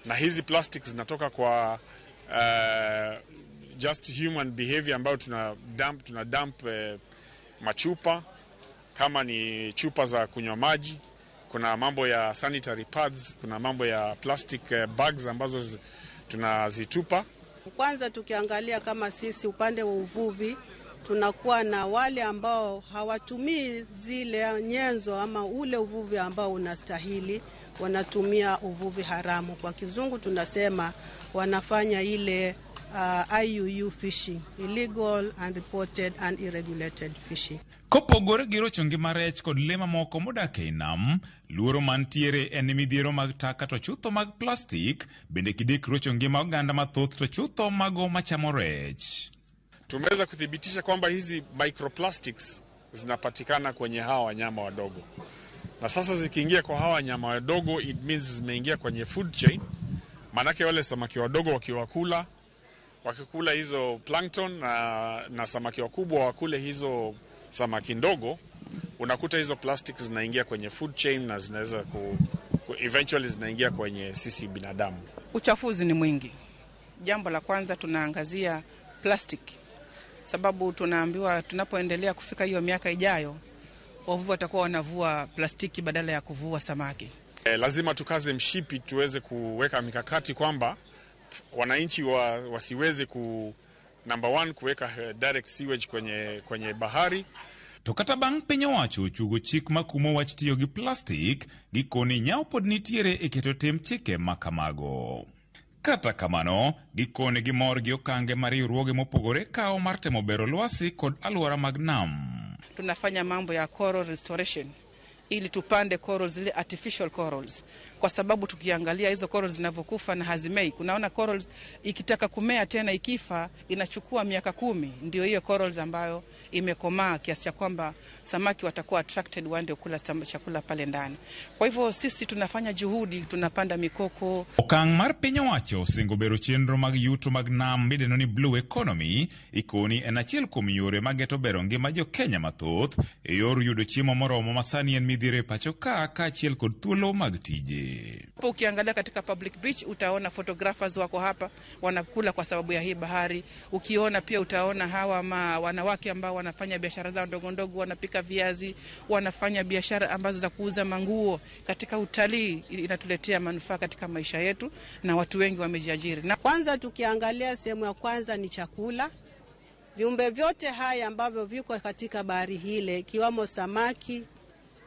na hizi plastic zinatoka kwa just human behavior ambayo tuna dump machupa, kama ni chupa za kunywa maji, kuna mambo ya sanitary pads, kuna mambo ya plastic bags ambazo tunazitupa. Kwanza tukiangalia kama sisi upande wa uvuvi tunakuwa na wale ambao hawatumii zile nyenzo ama ule uvuvi ambao unastahili, wanatumia uvuvi haramu. Kwa kizungu tunasema wanafanya ile IUU fishing, illegal, unreported and irregulated fishing. Kopogore gi rocho ngima rech kod le mamoko modak ei nam, luoro mantiere en midhiero mag taka to chutho mag plastik bende kidik rocho ngima oganda mathoth to chutho mago machamo rech. Tumeweza kuthibitisha kwamba hizi microplastics zinapatikana kwenye hawa wanyama wadogo, na sasa zikiingia kwa hawa wanyama wadogo, it means zimeingia kwenye food chain. Manake wale samaki wadogo wakikula hizo plankton na samaki wakubwa wakule hizo samaki ndogo, unakuta hizo plastics zinaingia kwenye food chain na zinaweza eventually zinaingia kwenye sisi binadamu. Uchafuzi ni mwingi. Jambo la kwanza tunaangazia plastic, sababu tunaambiwa tunapoendelea kufika hiyo miaka ijayo wavuvi watakuwa wanavua plastiki badala ya kuvua samaki. Lazima tukaze mshipi tuweze kuweka mikakati kwamba wananchi wasiweze number one kuweka direct sewage kwenye bahari. To kata bang' piny owacho ochuogo chik makumo wach tiyo gi plastik, gikoni nyawo pod nitiere e keto tim chike makamago. Kata kamano, gikoni gimor gi okange ma riwruoge mopogore kawo mar temo bero lwasi kod alwora mag nam. Tunafanya mambo ya coral restoration ili tupande corals, zile artificial corals, kwa sababu tukiangalia hizo corals zinavyokufa na hazimei. Kunaona corals ikitaka kumea tena ikifa inachukua miaka 10 ndio hiyo corals ambayo imekomaa kiasi cha kwamba samaki watakuwa attracted waende kula chakula pale ndani. Kwa hivyo sisi tunafanya juhudi, tunapanda mikoko. Okang' mar piny owacho osingo bero chenro mag yuto mag nam midendo ni Blue Economy ikoni en achiel kuom yore mageto bero ngima jo Kenya mathoth e yor yudo chiemo moromo ma sani en midhiero e pacho ka kaachiel kod thuolo mag tije. Lwasi. Hapo ukiangalia katika public beach utaona photographers wako hapa wanakula kwa sababu ya hii bahari. Ukiona pia utaona hawa wanawake ambao wanafanya biashara zao ndogo ndogo, wanapika viazi, wanafanya biashara ambazo za kuuza manguo. Katika utalii inatuletea manufaa katika maisha yetu na watu wengi wamejiajiri. Na kwanza tukiangalia sehemu ya kwanza ni chakula. Viumbe vyote haya ambavyo viko katika bahari hile ikiwamo samaki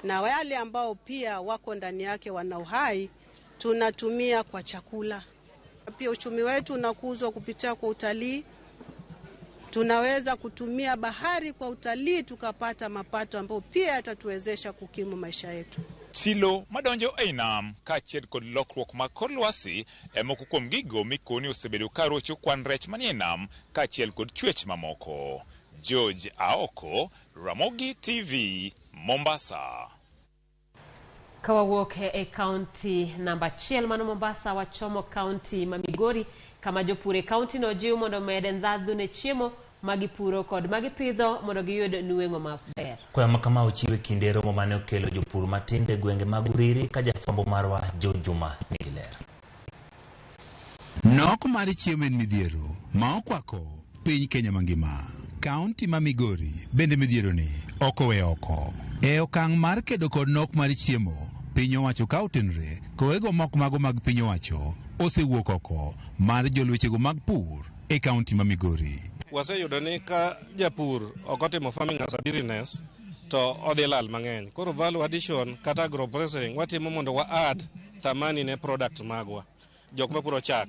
na wale ambao pia wako ndani yake wana uhai tunatumia kwa chakula. Pia uchumi wetu unakuzwa kupitia kwa utalii. Tunaweza kutumia bahari kwa utalii tukapata mapato ambayo pia yatatuwezesha kukimu maisha yetu. Chilo madonjo ei nam kaachiel kod lokruok mag kor lwasi e moko kuom gigo mikoni osebedo ka rocho kwan rech manie nam kaachiel kod chwech mamoko. George Aoko, Ramogi TV, Mombasa. Kawawuok e kaunti namba 1 mano Mombasa, wachomo kaunti ma Migori kama jopur e kaunti no jiw mondo omed ndhadhu ne chiemo magipuro kod magipidho mondo giyud nweng'o maber. Kwayo ma kama ochiwe kinde romo mane okelo jopur matindo e gwenge mag Uriri ka jafwambo marwa Joe Juma nigi ler. Nok mar chiemo en midhiero ma okwako piny Kenya mangima. Kaunti ma Migori bende midhiero ni ok owe oko. E okang' mar kedo kod nok mar chiemo, piny owacho ka otenore kowego moko mago mag piny owacho osewuok oko mar jolwechego mag pur e kaunti ma Migori. Waseyudo ni ka japur ok otimo farming as a business to odhi lal mang'eny. Koro value addition kata agro processing watimo mondo wa add thamani ne product magwa. Jok mapuro chak.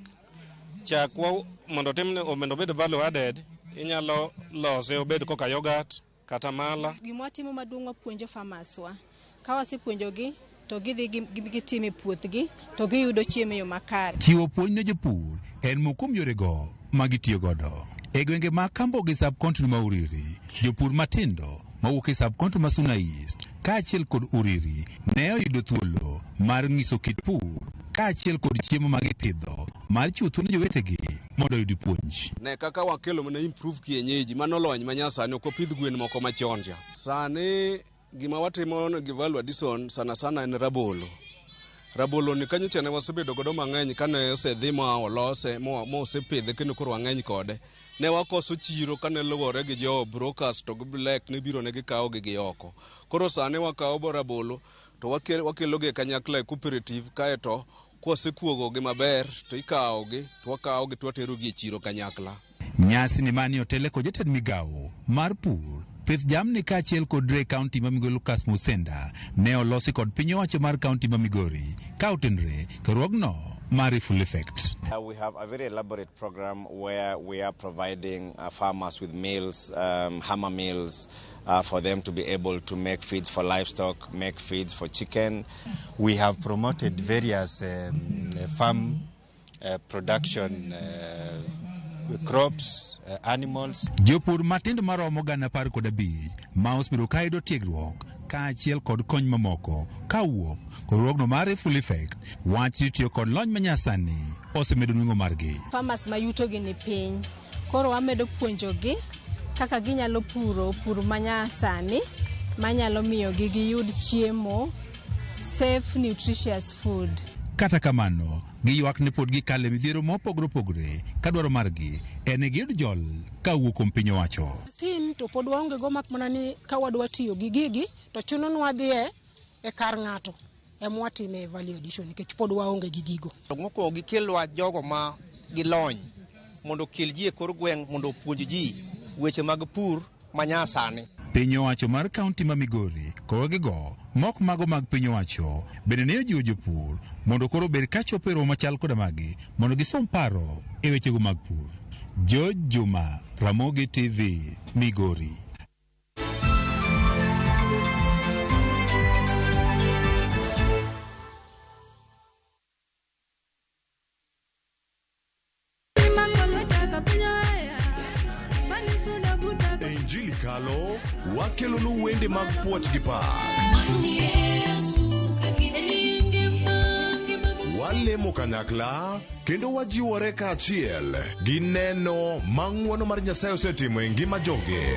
Chak wa mondo timne mondo obed value added, inyalo lose obed kaka yogurt kata mala. Gima watimo maduong' wapuonjo farmers wa. Ka wasepuonjogi to gidhi gitimo e puothgi to giyudo chiemo e yo makare. Chiwo puonj ne jopur en moko kuom yorego ma gitiyo godo. E gwenge mag Kambogi sub-county ma Uriri, jopur matindo mawuok e sub-county ma Suna East kaachiel kod Uriri ne oyudo thuolo mar ng'iso kit pur kaachiel kod chiemo ma gipidho mar chiwo thuolo ne jowetegi mondo oyud puonj. Ne kaka wakelo mana improve kienyeji, mano lony manyasani, ok opidh gwen moko machon cha. Sani gima watimo gi value addition sana sana en rabolo. Rabolo ni kanyo cha ne wasebedo godo mang'eny kane osedhi ma olose ma osepidhe kendo koro wang'eny kode. Ne wakoso chiro kane luwore gi jo brokers to gi black ne biro ne gikawo gi gi oko. Koro sani wakawo rabolo to wakelo gi kanyakla e cooperative kaeto kwasekuogo gi maber to ikawo gi to wakawo gi to watero gi e chiro kanyakla. Nyasi ni mani otele kod jatend migawo mar pur, pith jamni kaachiel kod re kaunti ma Migori Lucas Musenda ne olosi kod piny owacho mar kaunti ma Migori ka otenore riwruogno mar Full Effect. We have a very elaborate program where we are providing farmers with meals, hammer meals, for them to be able to make feeds for livestock, make feeds for chicken. We have promoted various farm production crops, animals. Jopur matindo maromo 15,000 ma osebedo ka yudo tiegruok kaachiel kod kony mamoko kawuok riwruogno mar Full Effect wach ni tiyo kod lony manyasani osemedo nweng'o margi. Farmers ma yutogi ni piny, koro wamedo puonjogi kaka ginyalo puro pur manyasani manyalo miyogi giyud chiemo, safe nutritious food. Kata kamano, giywak ni pod gikale midhiero mopogore opogore ka dwaro margi en giyud jol kawuok kuom piny owacho. Sin to pod waonge go mak mana ni ka wadwa tiyo gi gigi to chunonwa dhiye e kar ng'ato ema watime value addition nikech pod waonge gi gigo. Mokwongo gikelwa jogo ma gilony mondo okel ji e kor gweng' mondo opuonj ji weche mag pur manyasani. Piny owacho mar kaunti ma Migori kowegego mok mago mag piny owacho bende ne ojiwo jopur mondo koro obed kachopo e romo machal koda magi mondo gisom paro e wechego mag pur. George Juma, Ramogi TV, Migori. Injili kalo wakelonu wende mag puoch gi pak. Walemo kanyakla kendo wajiwore kaachiel gi neno ma ng'wono mar Nyasaye osetimo e ngima joge.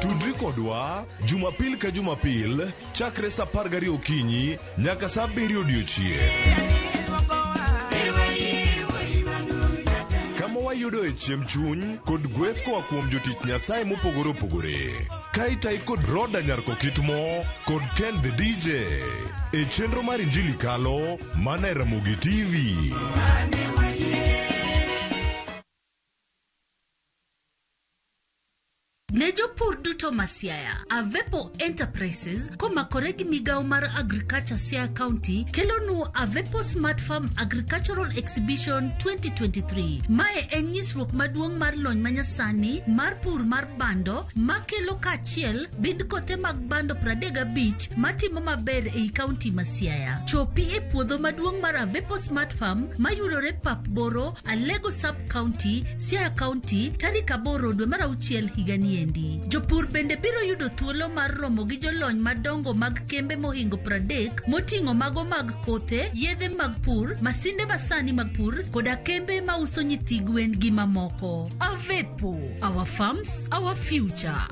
Tudri kodwa Jumapil ka Jumapil chakre sa 12 okinyi nyaka sa 7 odiechieng'. Kama wayudoe chiemb chuny kod gweth koa kuom jotich Nyasaye mopogore opogore. Ka itayi kod Roda Nyar Kokitmo kod Ken the DJ e chenro mar Injili Kalo mana e Ramogi TV. Ne jopur duto ma Siaya, Avepo Enterprises komakore gi migawo mar Agriculture Siaya County kelonu Avepo Smart Farm Agricultural Exhibition 2023. Mae en nyisruok maduong' mar lony manyasani mar pur mar bando makelo kaachiel bind kothe mag bando 35 matimo maber ei kaunti ma Siaya. Chopi e puodho maduong' mar Avepo Smart Farm mayudore Pap Boro, Alego Sub County, Siaya County, tarik 8 dwe mar auchiel higani endi. Jopur bende biro yudo thuolo mar romo gi jolony madongo mag kembe mohingo 30 moting'o mago mag kothe, yedhe mag pur, masinde masani mag pur, koda kembe mauso nyithi gwen gi mamoko. Avepo, our farms, our future.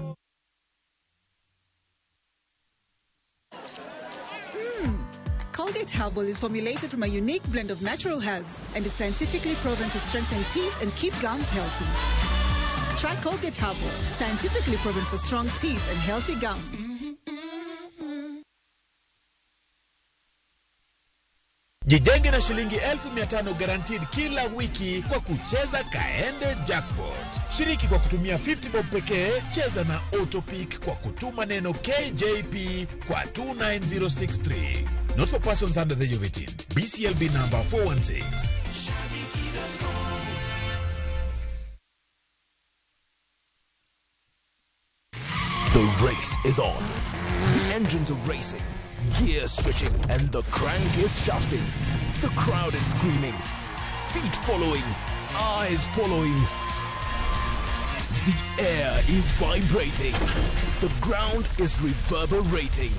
Colgate Herbal is formulated from a unique blend of natural herbs and is scientifically proven to strengthen teeth and keep gums healthy. Try Colgate Herbal, scientifically proven for strong teeth and healthy gums. Jijenge na shilingi 1500 guaranteed kila wiki kwa kucheza Kaende Jackpot. Shiriki kwa kutumia 50 bob pekee, cheza na Autopick kwa kutuma neno KJP kwa 29063. Not for persons under the age of 18. BCLB number 416. The race is on. The engines are racing, gear switching, and the crank is shafting. The crowd is screaming, feet following, eyes following. The air is vibrating. The ground is reverberating.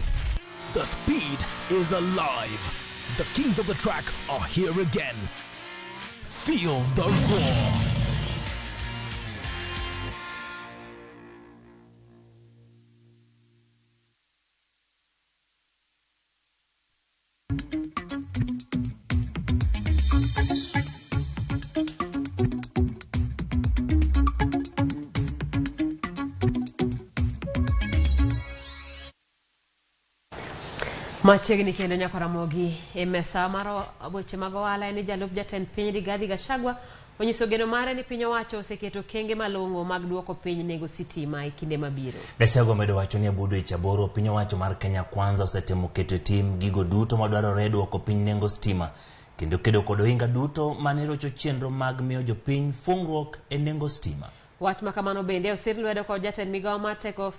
The speed is alive. The kings of the track are here again. Feel the roar. Machiegni kendo nyaka Ramogi e mesa mar weche mag ohala en ni jalup jatend piny Rigathi Gachagua onyiso geno mare ni piny owacho oseketo okenge malong'o mag duoko piny nengo sitima e kinde mabiro. Gachagua omedo wacho ni e bwo dweche 8 piny owacho mar Kenya Kwanza osetemo keto e tim gigo duto madwarore e duoko piny nengo stima kendo kedo kod ohinga duto mane rocho chenro mag miyo jopiny fungruok e nengo stima. Wach ma kamano bende osir lwedo kod jatend migawo mar teko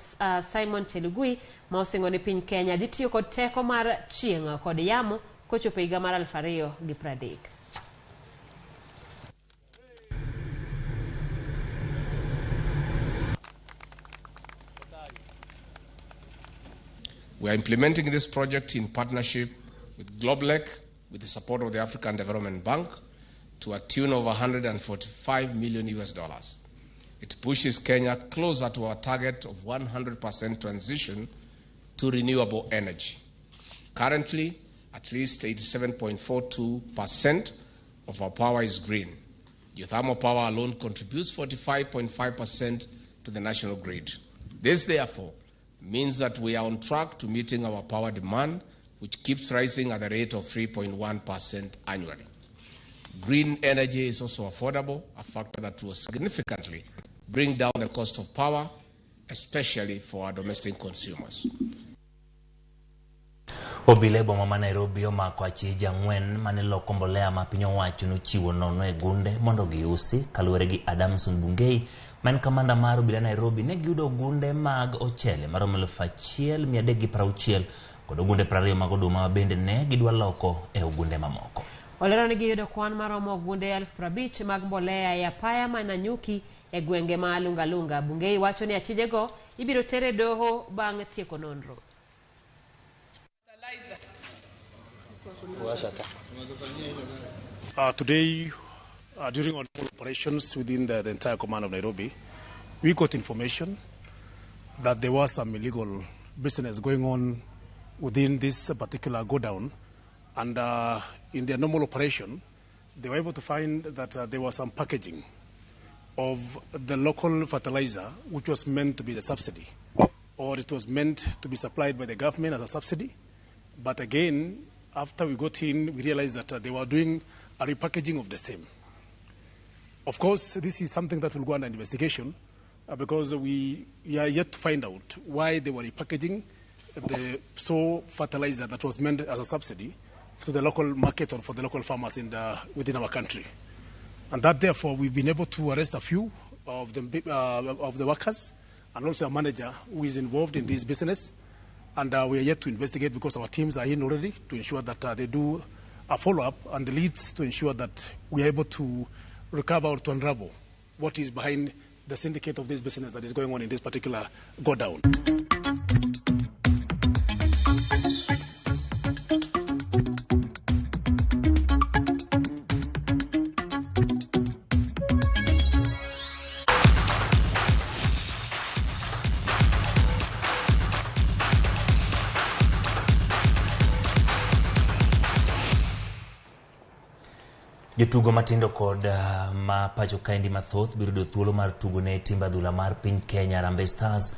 Simon Chelugui ma osingo ni piny Kenya dhi tiyo kod teko mar chieng' kod yamo kochopo higa mar 2030. We are implementing this project in partnership with Globeleq, with the support of the African Development Bank, to a tune of $145 million US. It pushes Kenya closer to our target of 100% transition to renewable energy. Currently, at least 87.42% of our power is green. Geothermal power alone contributes 45.5% to the national grid. This, therefore, means that we are on track to meeting our power demand, which keeps rising at a rate of 3.1% annually. Green energy is also affordable, a factor that will significantly bring down the cost of power, especially for our domestic consumers. Obila e boma ma Nairobi omako achije 4 mane loko mbolea ma piny owacho nochiwo nono e gunde mondo giusi. Kaluwore gi Adamson Bungei, ma en kamanda mar obila Nairobi, ne giyudo ogunde mag ochele maromo 1360 kod ogunde 20 mag oduma ma bende ne gidwa loko e ogunde mamoko. Olero ni giyudo kwan maromo ogunde 50,000 mag mbolea e apaya ma Nanyuki e gwenge ma Lungalunga. Bungei wacho ni achijego ibiro ter e doho bang' tieko nonro. Today, during our operations within the entire command of Nairobi, we got information that there was some illegal business going on within this particular godown, and in their normal operation, they were able to find that there was some packaging of the local fertilizer, which was meant to be the subsidy, or it was meant to be supplied by the government as a subsidy. But again, after we got in, we realized that they were doing a repackaging of the same. Of course, this is something that will go under investigation, because we are yet to find out why they were repackaging the so fertilizer that was meant as a subsidy to the local market or for the local farmers in the, within our country. And that, therefore, we've been able to arrest a few of the workers and also a manager who is involved in this business. And we are yet to investigate because our teams are in already to ensure that they do a follow-up and the leads to ensure that we are able to recover or to unravel what is behind the syndicate of this business that is going on in this particular go-down. Jotugo matindo kod ma pacho kaendi mathoth biro yudo thuolo mar tugo ne timb adhula mar piny Kenya Harambee Stars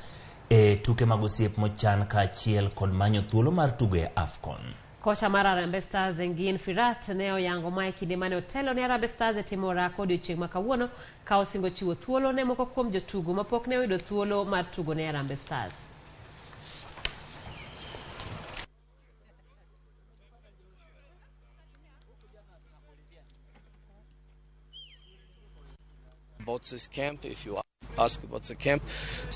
e tuke mag osiep mochan kaachiel kod manyo thuolo mar tugo e AFCON. Kocha mar Harambee Stars Engin Firat ne oyango mae kinde mane otelo ne Harambee Stars e timo orako odiochieng' ma kawuono ka osingo chiwo thuolo ne moko kuom jotugo mapok ne oyudo thuolo mar tugo ne Harambee Stars. About this camp, if you ask about the camp,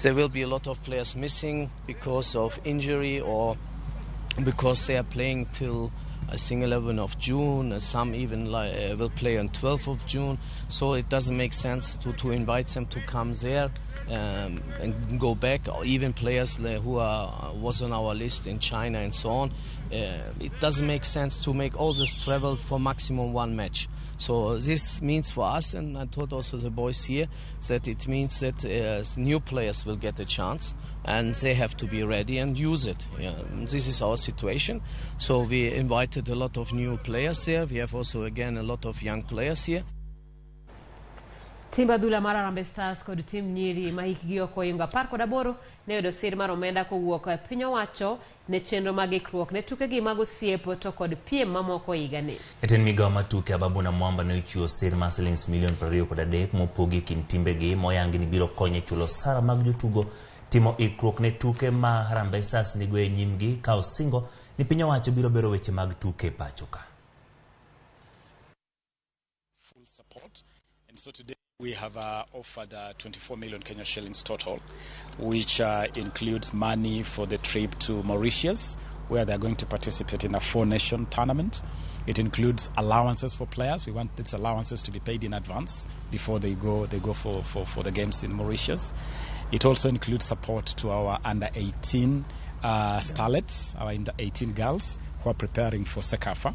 there will be a lot of players missing because of injury or because they are playing till I think 11 of June. Some even will play on 12th of June. So it doesn't make sense to invite them to come there and go back, or even players who was on our list in China and so on. It doesn't make sense to make all this travel for maximum one match. So this means for us, and I told also the boys here, that it means that new players will get a chance and they have to be ready and use it. Yeah, this is our situation. So we invited a lot of new players there. We have also again a lot of young players here. Timb adhula mar Harambee Stars kod tim nyiri ma hikgi ok ohingo 18 ne oyudo sir mar omenda kowuok e piny owacho ne chenro mag ikruok ne tukegi mag osiep to kod piem mamoko higani. Jatend migao mar tuke Ababu Namwamba ne ochiwo sir mar siling milion 23 mopogi e kind timbegi moyangi ni biro konyo e chulo osara mag jotugo timo ikruok ne tuke ma Harambee Stars nigo e nyimgi ka osingo ni piny owacho biro bero weche mag tuke e pacho ka. Full support. And so today we have offered 24 million Kenya shillings total, which includes money for the trip to Mauritius, where they're going to participate in a four-nation tournament. It includes allowances for players. We want these allowances to be paid in advance before they go for the games in Mauritius. It also includes support to our under-18 starlets, our under-18 girls who are preparing for CECAFA.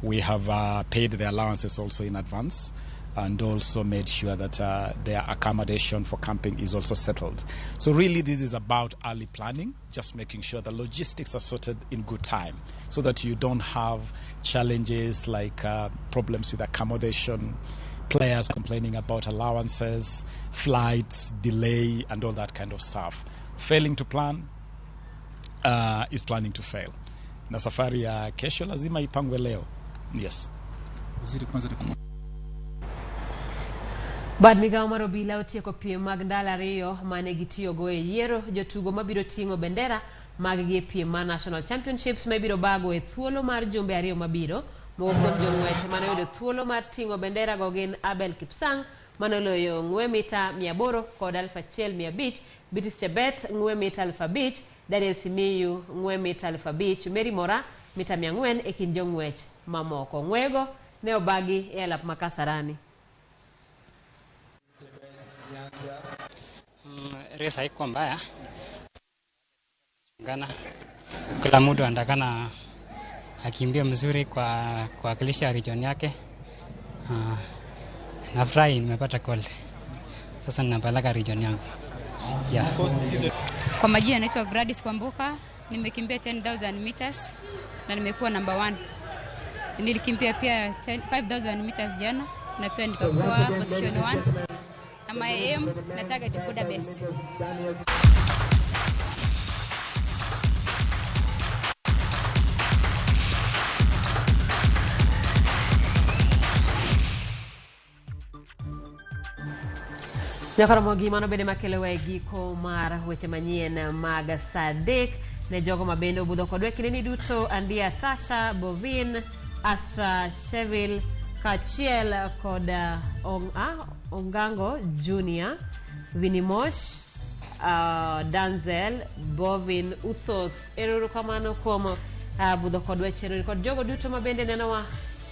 We have paid the allowances also in advance, and also made sure that their accommodation for camping is also settled. So really this is about early planning, just making sure the logistics are sorted in good time so that you don't have challenges like problems with accommodation, players complaining about allowances, flights, delay, and all that kind of stuff. Failing to plan is planning to fail. Na safari ya kesho lazima ipangwe leo. Yes. Bad migao mar obila otieko piem mag ndalo ariyo mane gitiyogo e yiero jotugo mabiro ting'o bendera mag gi e piem mar National Championships ma ibiro bago e thuolo mar jumbe ariyo mabiro. Moko kuom jong'wech mane oyudo thuolo mar ting'o bendera go gin Abel Kipsang mane oloyo ng'we mita 800 kod 1500, Beatrice Chebet ng'we mita 5000, Daniel Simiyu ng'we mita 5000, Mary Mora mita 400 e kind jong'wech mamoko. Ng'wego ne obagi e alap ma Kasarani. Race haikuwa mbaya. Ngana kila mtu anatakana akimbia mzuri kwa kuwakilisha region yake. Nafurahi nimepata gold. Sasa ninapeleka region yangu. Yeah. Kwa majina naitwa Gladys Kwamboka, nimekimbia 10,000 meters na nimekuwa number 1. Nilikimbia pia 5,000 meters jana na pia nikakuwa position 1. Na my aim na target Budapest. Nyakoromogi mano bende makelo e giko mar weche manyien mag saa 3 ne jogo ma bende obudho kodwa e kindeni duto Andia Tasha, Bovin, Astra Shevil kaachiel kod Ongango Junior, Vinimosh, Danzel, Bovin, Uthoth. Erokamano kuom budho kodwa e chenro kod jogo duto ma bende nenowa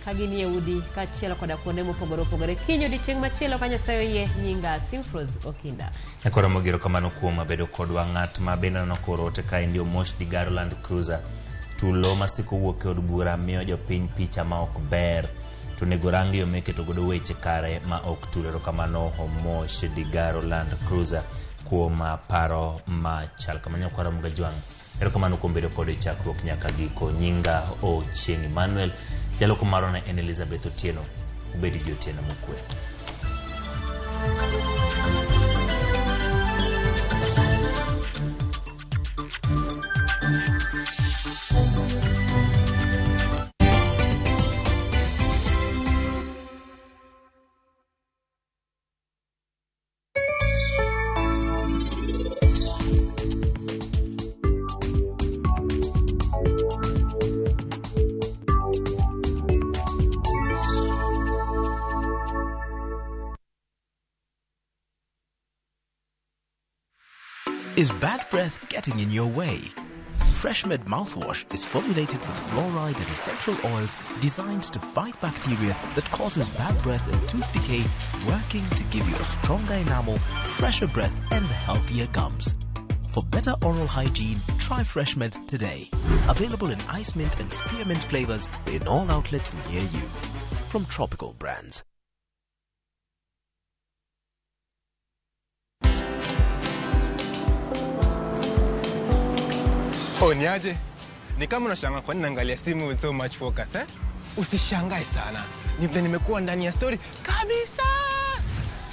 ka gin e udi kaachiel koda kuonde mopogore opogore. Kiny odiechieng' machielo ka Nyasaye oyie, nyinga Simfros Okinda. Nyakoromogi erokamano kuom bedo kodwa. Ng'at ma bende neno koro ote kaendi Omosh Digaro Land Cruiser. Tulo masiko wuok e od bura miyo jopiny picha ma ok ber. To onego rang yo miketo godo weche kare ma ok tul. Erokamano Omosh Digaro Land Cruiser kuom paro machal kama. Nyakwara Mugajwang', erokamano kuom bedo kode chakruok nyaka giko. Nyinga Ochieng' Emmanuel, jaloko marwa ne en Elizabeth Otieno. Ubed gi otieno mokwe. Is bad breath getting in your way? FreshMed mouthwash is formulated with fluoride and essential oils designed to fight bacteria that causes bad breath and tooth decay, working to give you a stronger enamel, fresher breath, and healthier gums. For better oral hygiene, try FreshMed today. Available in ice mint and spearmint flavors in all outlets near you. From Tropical Brands. Oh, niaje? Ni kama unashangaa kwa nini naangalia simu with so much focus, eh? Usishangae sana. Ni vile nimekuwa ndani ya story kabisa.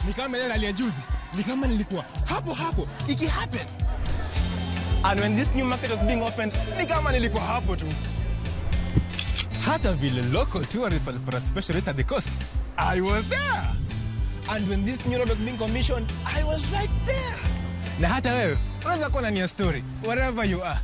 Ni kama ile nalia juzi. Ni kama nilikuwa hapo hapo iki happen. And when this new market was being opened, ni kama nilikuwa hapo tu. Hata vile local tourists walipata special rate at the coast, I was there. And when this new road was being commissioned, I was right there. Na hata wewe unaweza kuwa ndani ya story wherever you are.